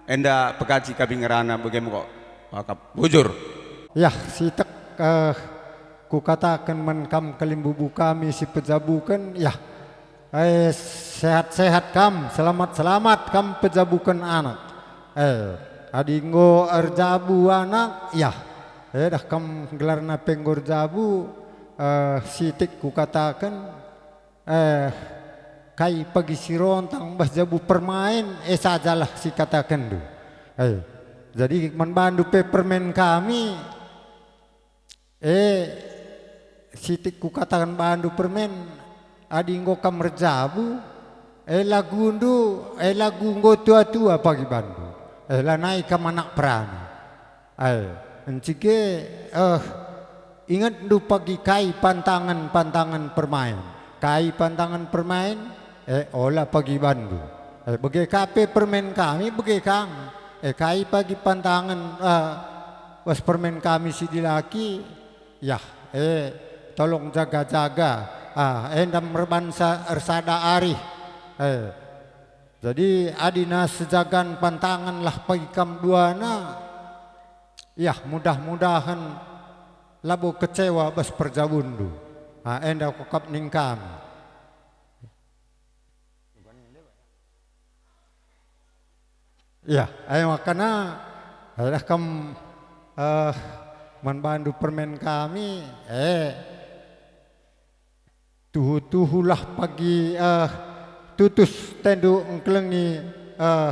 enda pekaci kami ngerana, bagem kok akap bujur. Yah, sitik, eh, kukataken man kam kalimbubu kami si pejabuken, yah, eh, sehat-sehat kam, selamat-selamat kam pejabuken anak. Eh, adi enggo erjabu anak, yah, eh, dah kam gelarna pe enggo erjabu, eh, sitik kukataken, eh, kai pagi si rontang bas jabu permain, eh, sajalah si katakenndu. Eh, jadi man bandu pe permen kami, eh, sitik kukataken bandu permen, adi enggo kam erjabu, eh, lagundu, eh, lagu enggo tua-tua pagi bandu, eh, lanai kam anak perana. Ai, encige, eh, ingetndu pagi kai pantangen-pantangen permain. Kai pantangen permain? Eh, ola pagi bandu. Eh, bage ka pe permen kami, bage kam. Eh, kai pagi pantangen, eh, was permen kami si dilaki? Yah, eh, tolong jaga-jaga. Ah, enda merbansa ersada arih. Eh, Jadi, adina sejagan pantangenlah pagi kam duana, yah, mudah-mudahen labo kecewa bas perjabunndu. Ah, enda kukap ningkami. Ya, e makana, alah kam, eh, man bandu permen kami, eh, tuhu-tuhulah pagi, eh, tutus atendu engkelengi, eh,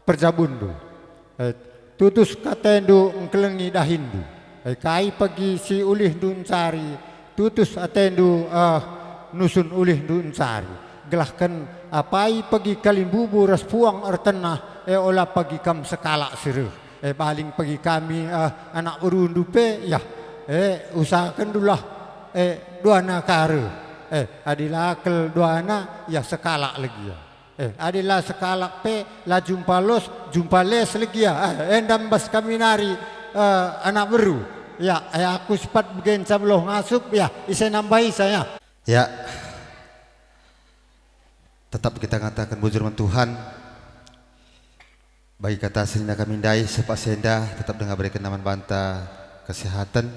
perjabunndu. Eh, tutus ka atendu engkelengi dahinndu. Eh, kai pagi si ulihndu ncari, tutus atendu, eh, nusun ulihndu ncari. Gelahken apai pagi kalimbubu ras puang ertenah, eh, ola pagi kam sekalak si reh. Eh, baling pagi kami, eh, anak berundu pe, yah, eh, usahakenndulah, eh, duana ka reh. Eh, adi la kal duana, yah, sekalak legi, ya. Eh, adi la sekalak pe, la jumpa los, jumpa les legi, ya. Eh, enda mbas kami nari, eh, anak beru. Ya, eh, aku sepat begenca beluh ngasup, ya, ise nambahi saya. Ya, tetap kita ngataken bujur man Tuhan. Bagi kata senina kami ndai, sepak si enda tetap denga bereken man banta kesehaten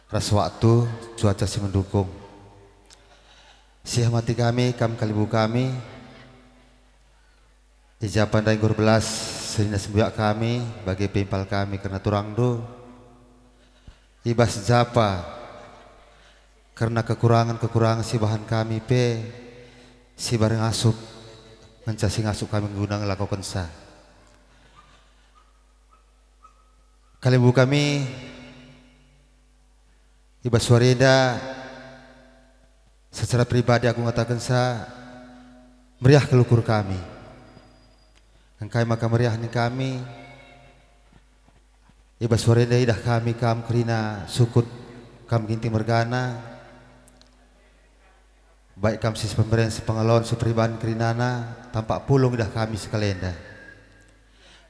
ras waktu, cuaca si mendukung. Siah mati kami, kam kalimbubu kami. I japa ndai enggo erbelas senina sembiak kami, bage pe impal kami kerna turangndu. I bas japa kerna kekurangen-kekurangen si bahan kami pe, sibar ngasup, ngenca si ngasup kami guna ngelakokenca. Kalimbubu kami, i bas wari enda, secara pribadi aku ngatakenca, meriah kal ukur kami. Engkai maka meriah ning kami? I bas wari enda idah kami kam kerina sukut kam Ginting mergana, baik kam si sepemeren, sepengalon, seperiban kerinana, tampak pulung idah kami sekalenda.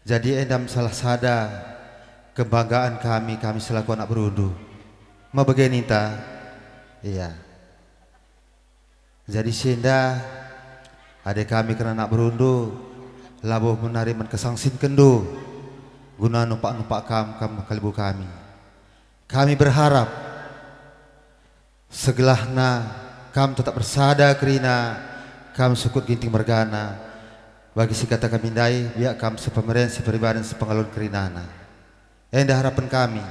Jadi enda me salah sada kebanggaan kami, kami selaku anak berundu. Ma bage ninta? Iya. Jadi si enda, adi kami kerna anak berundu, labo menari man kesangsinkenndu, guna numpak-numpak kam, kam kalimbubu kami. Kami berharap, segelahna kam tetap ersada kerina, kam sukut Ginting mergana, bagi si kata kami ndai, biak kam sepemeren, seperibaden, sepengalon kerinana. Enda harapen kami.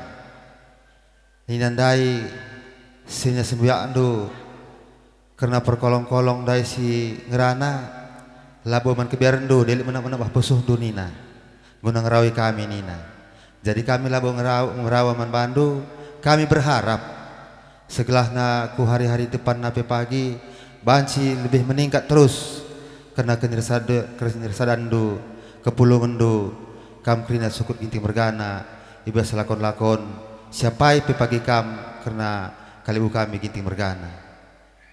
Nina ndai, senina sembiakndu kerna perkolong-kolong ndai si ngerana, labo man kebiarenndu, delik menep-menep bah pusuhndu nina, guna ngerawi kami nina. Jadi kami labo ngera-, ngerawa man bandu, kami berharap segelahna ku hari-hari depanna pe pagi banci lebih meningkat terus kerna kenirsada-, kenirsadanndu, kepulungenndu, kam kerina sukut Ginting mergana, i bas lakon-lakon, siapai pe pagi kam kerna kalimbubu kami Ginting mergana.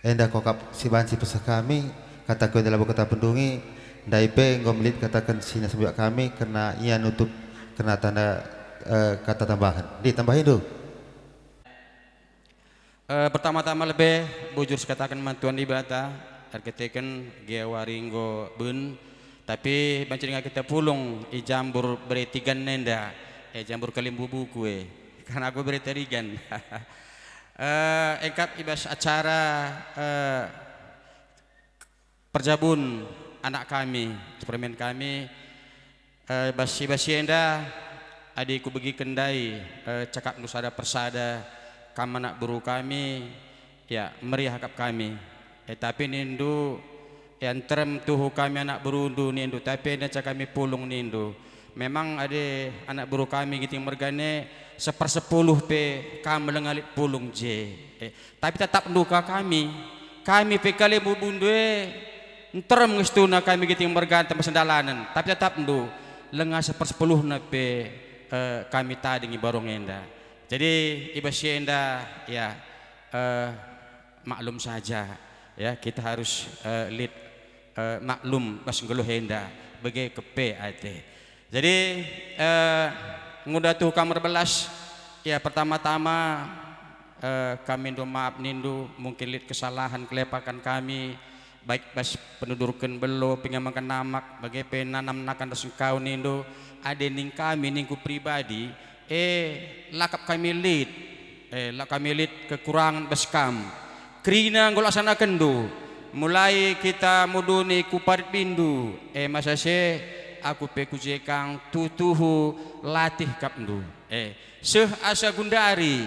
Enda kukap si banci peseh kami, kataku enda labo kata pendungi, ndai pe enggo melit kataken senina sembiak kami kerna ia nutup kerna tanda, eh, kata tambahen. Ndi tambahindu? Eh, pertama-tama lebe bujur sikataken man Tuhan Dibata, erkiteken gia wari enggo ben, tapi banci denga kita pulung i jambur bere tiga enda, eh, jambur kalimbubuku, eh. Karena aku bere tiga. Eh, engkap i bas acara, eh, perjabun anak kami, permen kami, eh, bas-, basi enda, adi kubegiken ndai, eh, cakapndu sada persada, kam anak beru kami, ya, meriah akap kami. Eh, tapi nindu, ya, nterem tuhu kami anak berundu nindu, tapi enda ca kami pulung nindu. Memang adi anak beru kami Ginting mergana, sepersepuluh pe kam langa lit pulung je. Eh, tapi tetapndu ka kami. Kami pe kalimbubundu e, nterem nge situhuna kami Ginting mergana tama sendalanen. Tapi tetapndu, langa sepersepuluhna pe, eh, kami tading i barung enda. Jadi, i bas si enda, ya, eh, maklum saja, ya, kita harus, eh, lit, eh, maklum bas nggeluh enda, bage kepe ate. Jadi, eh, nguda tuhu kam erbelas, ya, pertama-tama, eh, kami mindu maaf nindu, mungkin lit kesalahan kelepaken kami, baik bas penudurken belo, pengamanken namak, bage pe nanam nakan ras engkau nindu, adi ning kami ningku pribadi, e, la kap kami lit, e, la kami lit kekurangen bas kam. Kerina enggo laksanakenndu, mulai kita muduni ku parit bindu, e, masa se aku pe ku je kang tuhu-tuhu latih kapndu. E, seh asa gundari.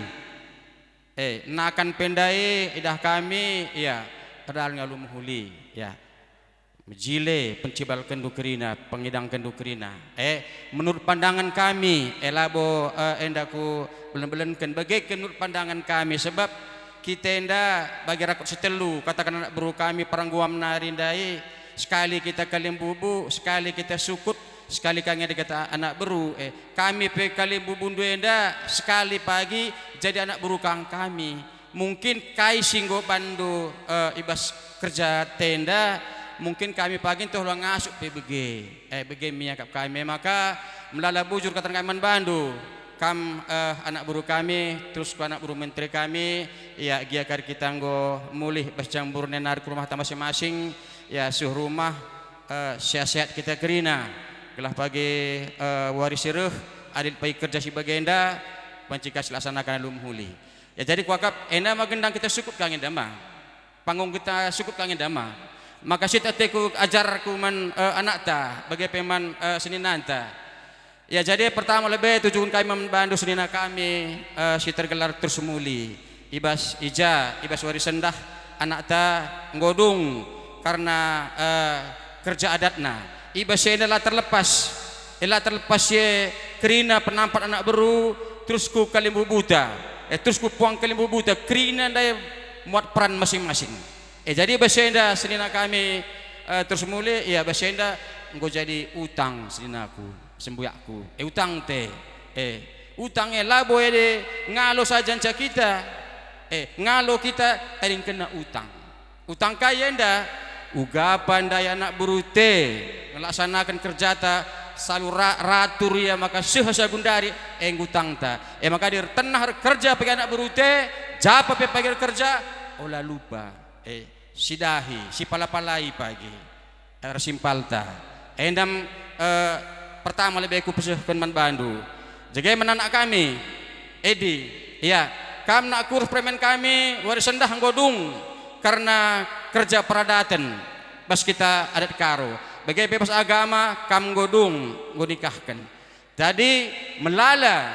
E, nakan pe ndai idah kami, ia, erdalan ngalu mehuli, ia. Mejile pencibalkenndu kerina, pengidangkenndu kerina. E, menurut pandangan kami, e, labo, e, enda ku belen-belenken, bage ke menurut pandangan kami, sebab kita enda bagi rakut si telu, kataken anak beru kami perangguam nari ndai, sekali kita kalimbubu, sekali kita sukut, sekali ka nge dikata anak beru, e, kami pe kalimbubundu enda sekali pagi jadi anak beru kang kami. Mungkin kai si enggo banndu, e, i bas kerja tenda, mungkin kami pagi ntoh la ngasup pe bege. E, bege me iakap kami. Maka melala bujur kataken kami man bandu, kam, e, anak beru kami, terus ku anak beru menteri kami, ia gia kari kita enggo mulih bas jambur nari ku rumahta masing-masing, ia seh rumah, e, sehat-sehat kita kerina, gelah pagi, e, wari si reh, adi lit pagi kerja si bagenda, banci ka silaksanaken alu mehuli. Ya, jadi kuakap enda ma gendang kita sukut ka nge enda ma. Panggung kita sukut ka nge enda ma. Maka sitik ateku ajarku man, e, anakta, bage pe man, e, seninanta. Ya, jadi pertama lebe tujuken kami man bandu senina kami, e, si tergelar Terus Muli. I bas i ja, i bas wari sendah anakta enggo dung karna, e, kerja adatna. I bas si enda la terlepas, e, la terlepas si e kerina penampat anak beru, terus ku kalimbubuta, e, terus ku puang kalimbubuta, kerina ndai muat peran masing-masing. E, jadi i bas si enda senina kami, e, Terus Muli, ia, bas si enda enggo jadi utang seninaku, sembuyakku. E, utang te. E, utang e labo ede ngalo saja nca kita. E, ngalo kita tadingkenna utang. Utang kai enda? Uga pa ndai anak beru te ngelaksanaken kerjata salu ra-, ratur ia maka seh asa gundari, e, nggo utangta. E, maka adi ertenah erkerja pagi anak beru te, japa pe pagi erkerja, ola lupa. E, sidahi, sipala-palai pagi. Ersimpalta. Enda me, e, pertama lebe kupesehken man bandu. Jage man anak kami, Edi, ya, kam nakku ras permen kami, wari sendah enggo dung kerna kerja peradaten bas kita adat Karo. Bage pe bas agama, kam enggo dung, enggo nikahken. Jadi, melala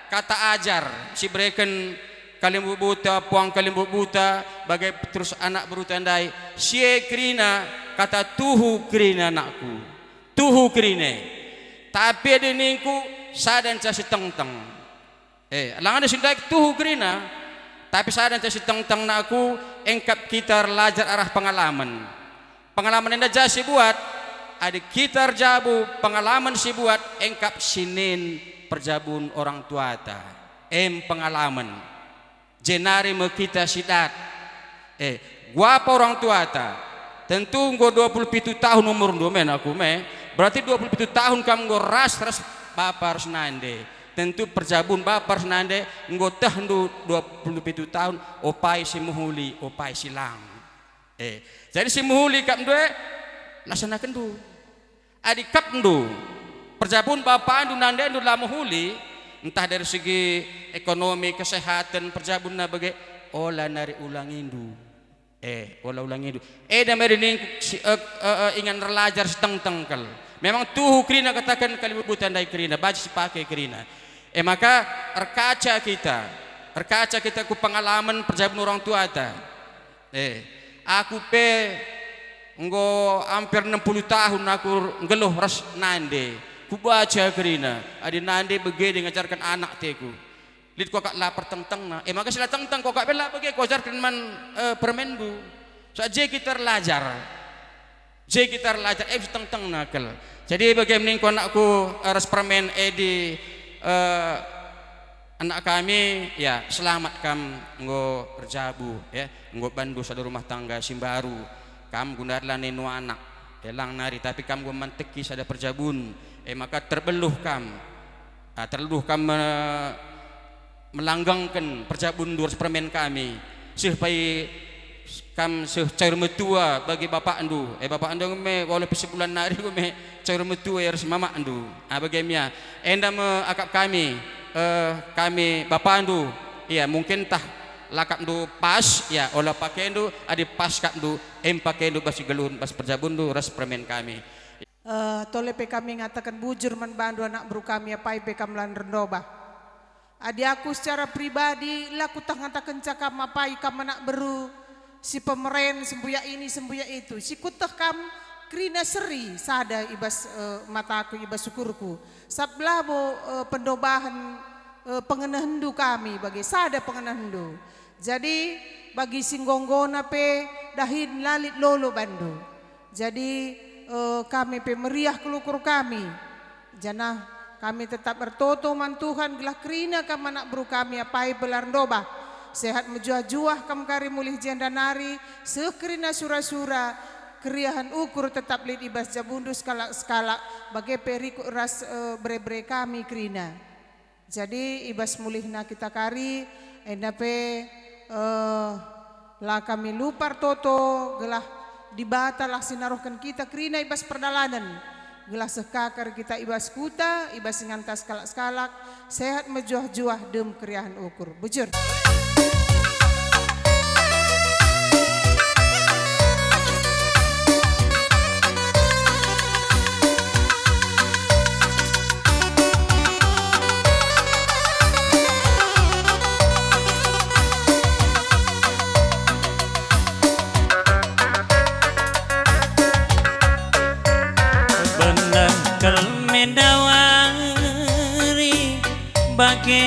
kata ajar si ibereken kalimbubuta, puang kalimbubuta, bage terus anak beruta ndai, si e kerina kata tuhu kerina anakku, tuhu kerina e. Tapi adi ningku, sada nca si tengteng. E, lang adi si ndai tuhu kerina, tapi sada nca si tengteng anakku, engkap kita erlajar arah pengalamen. Pengalamen enda ja si buat, adi kita erjabu pengalamen si buat engkap sinin perjabun orang tuata. Em pengalamen. Jenari me kita si dat. E, guapa orang tuata. Tentu enggo dua puluh pitu tahun umurndu, men aku me. Berarti dua puluh pitu tahun kam enggo ras ras bapa ras nande. Tentu perjabun bapa ras nande enggo tehndu dua puluh pitu tahun, opai si mehuli, opai si lang. E, jadi si mehuli kap ndu e, laksanakenndu. Adi kap ndu, perjabun bapandu nandendu la mehuli, ntah dari segi ekonomi, kesehatan, perjabunna bage, ola nari ulangindu. E, ola ulangindu. Eda me adi ningku si, e, e, e, ingan erlajar si tengteng kal. Memang tuhu kerina kataken kalimbubuta ndai kerina, banci si pake kerina. E maka erkaca kita, erkaca kita ku pengalamen perjabun orang tuata. Eh, aku pe enggo ampir enam puluh tahun aku nggeluh ras nande. Kubaca kerina, adi nande bage ngajarken anak teku. Lit kuakap la pertengtengna. Eh, maka si la tengteng kuakap pe la bage kuajarken man, eh, permenndu. So, je kita erlajar. Je kita erlajar, eh, si tengtengna kal. Jadi bage ningku anakku, eh, ras permen, eh, di, eh, anak kami, ya, selamat kam enggo erjabu, ya, enggo bandu sada rumah tangga si mbaru. Kam gundari la nenu anak, ya, lang nari, tapi kam enggo manteki sada perjabun, eh, maka terbeluh kam. Ah, terlebih kam me-, melanggengken perjabunndu ras permen kami, seh pai Kam seh caur metua bagi bapakndu, eh, bapakndu nge me waluh pe sebulan nari nge me caur metua i ras mamakndu. Ah, bage me ia. Enda me akap kami, eh, kami bapandu, ia, mungkin tah la akapndu pas, ia, ola pakendu, adi pas akapndu, em pakendu bas geluhun, bas perjabunndu ras permen kami. Eh, tole pe kami ngataken bujur man bandu anak beru kami, apai pe kam la erndobah. Adi aku secara pribadi, la kueteh ngatakenca kam apai kam anak beru si pemeren, sembuyak ini, sembuyak itu. Si kueteh kam kerina seri sada i bas, eh, mataku, i bas ukurku. Sabap labo, eh, pendobahen, eh, pengenehenndu kami bage, sada pengenehenndu. Jadi, bagi si enggo-enggona pe dahin la lit lolo bandu. Jadi, eh, kami pe meriah kal ukur kami. Janah kami tetap ertoto man Tuhan gelah kerina kam anak beru kami apai pe la erndobah. Sehat mejuah-juah kam kari mulih jenda nari, seh kerina sura-sura, keriahen ukur tetap lit i bas jabundu sekalak-sekalak, bage pe rikut ras, eh, bere-bere kami kerina. Jadi, i bas mulihna kita kari, enda pe, eh, la kami lupa ertoto, gelah Dibata lah si naruhken kita kerina i bas perdalanen, gelah seh ka kari kita i bas kuta, i bas inganta sekalak-sekalak, sehat mejuah-juah dem keriahen ukur. Bujur. Bener kal mendawari bage.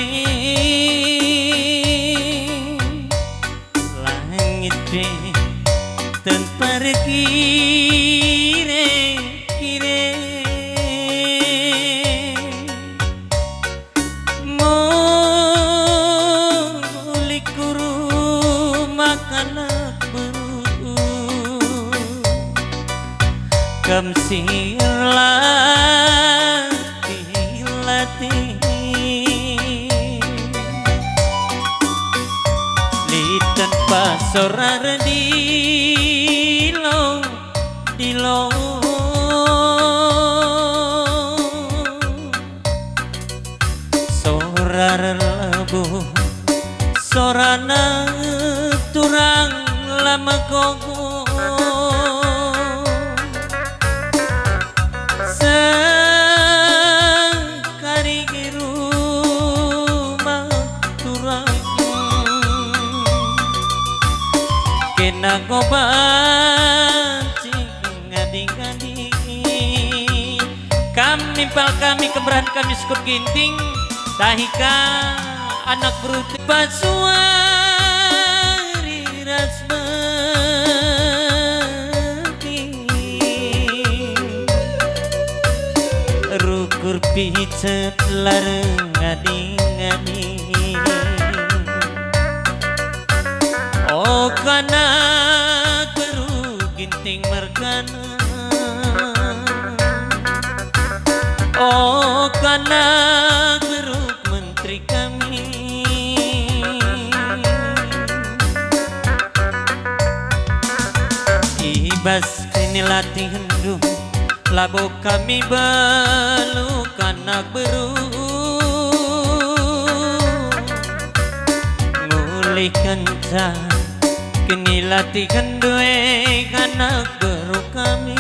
Langit pe tempa erkire-kire. Mulih ku rumah anak beru, kam si erlatih-latih. Lit tanpa sora erdilo-dilo. Sora erlebuh, sorana turang la megogo. Sekari i rumah turang, kena go banci ngadi-ngadi. Kam nimpal kami, kemerahen kami sekut Ginting, tahi ka anak beru te. Pasuari ras begi, rukur picet la erngadi-ngadi. O kanak beru Ginting mergana, o kanak beru menteri kami. I bas kinilatihenndu labo kami beluh anak beru. Mulihkenca kinilatihenndu e anak beru kami.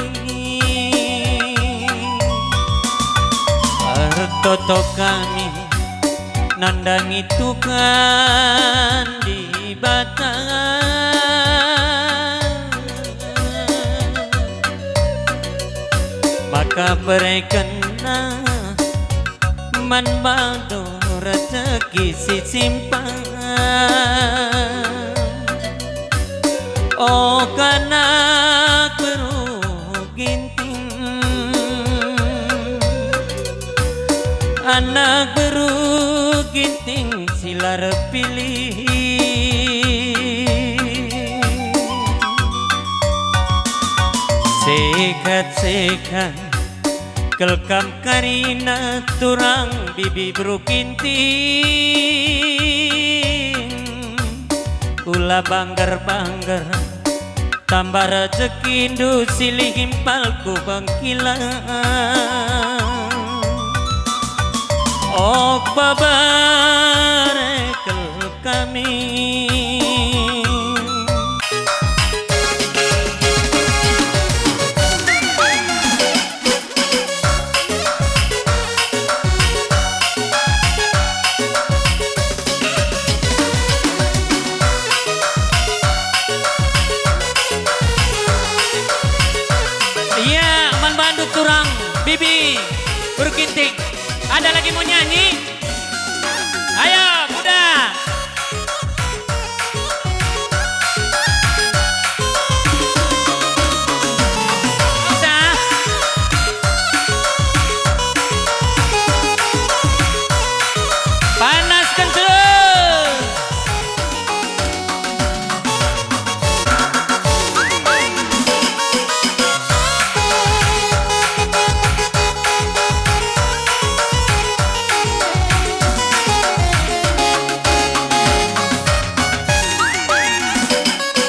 Ertoto kami nandangi Tuhan Dibata, maka berekenNa man bandu rejeki si simpan. O kanak beru Ginting, anak beru Ginting si la erpilih. Sehat-sehat kal kam karina turang bibi beru Ginting. Ula bangger-bangger Tambah rejekindu silih impal ku bengkila. Oh, pebere kel kami. Iya, man bandu turang, bibi, guru Ginting. Ada lagi mau nyanyi? Ayo, kuda. Bisa. Panasken terus.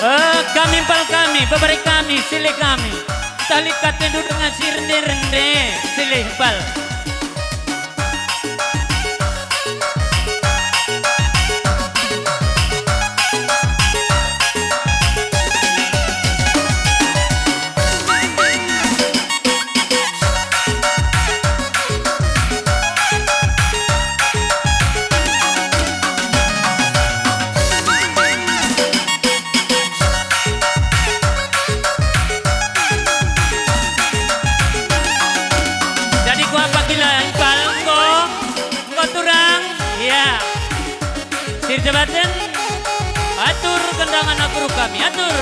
Eh, kami impal kami, bebere kami, silih kami. Ntah lit katendu denga si rende-rende, silih impal. Jadi kuapa kila impal enggo? Enggo turang? Iya. Sir jabaten, atur gendangan guru kami, atur.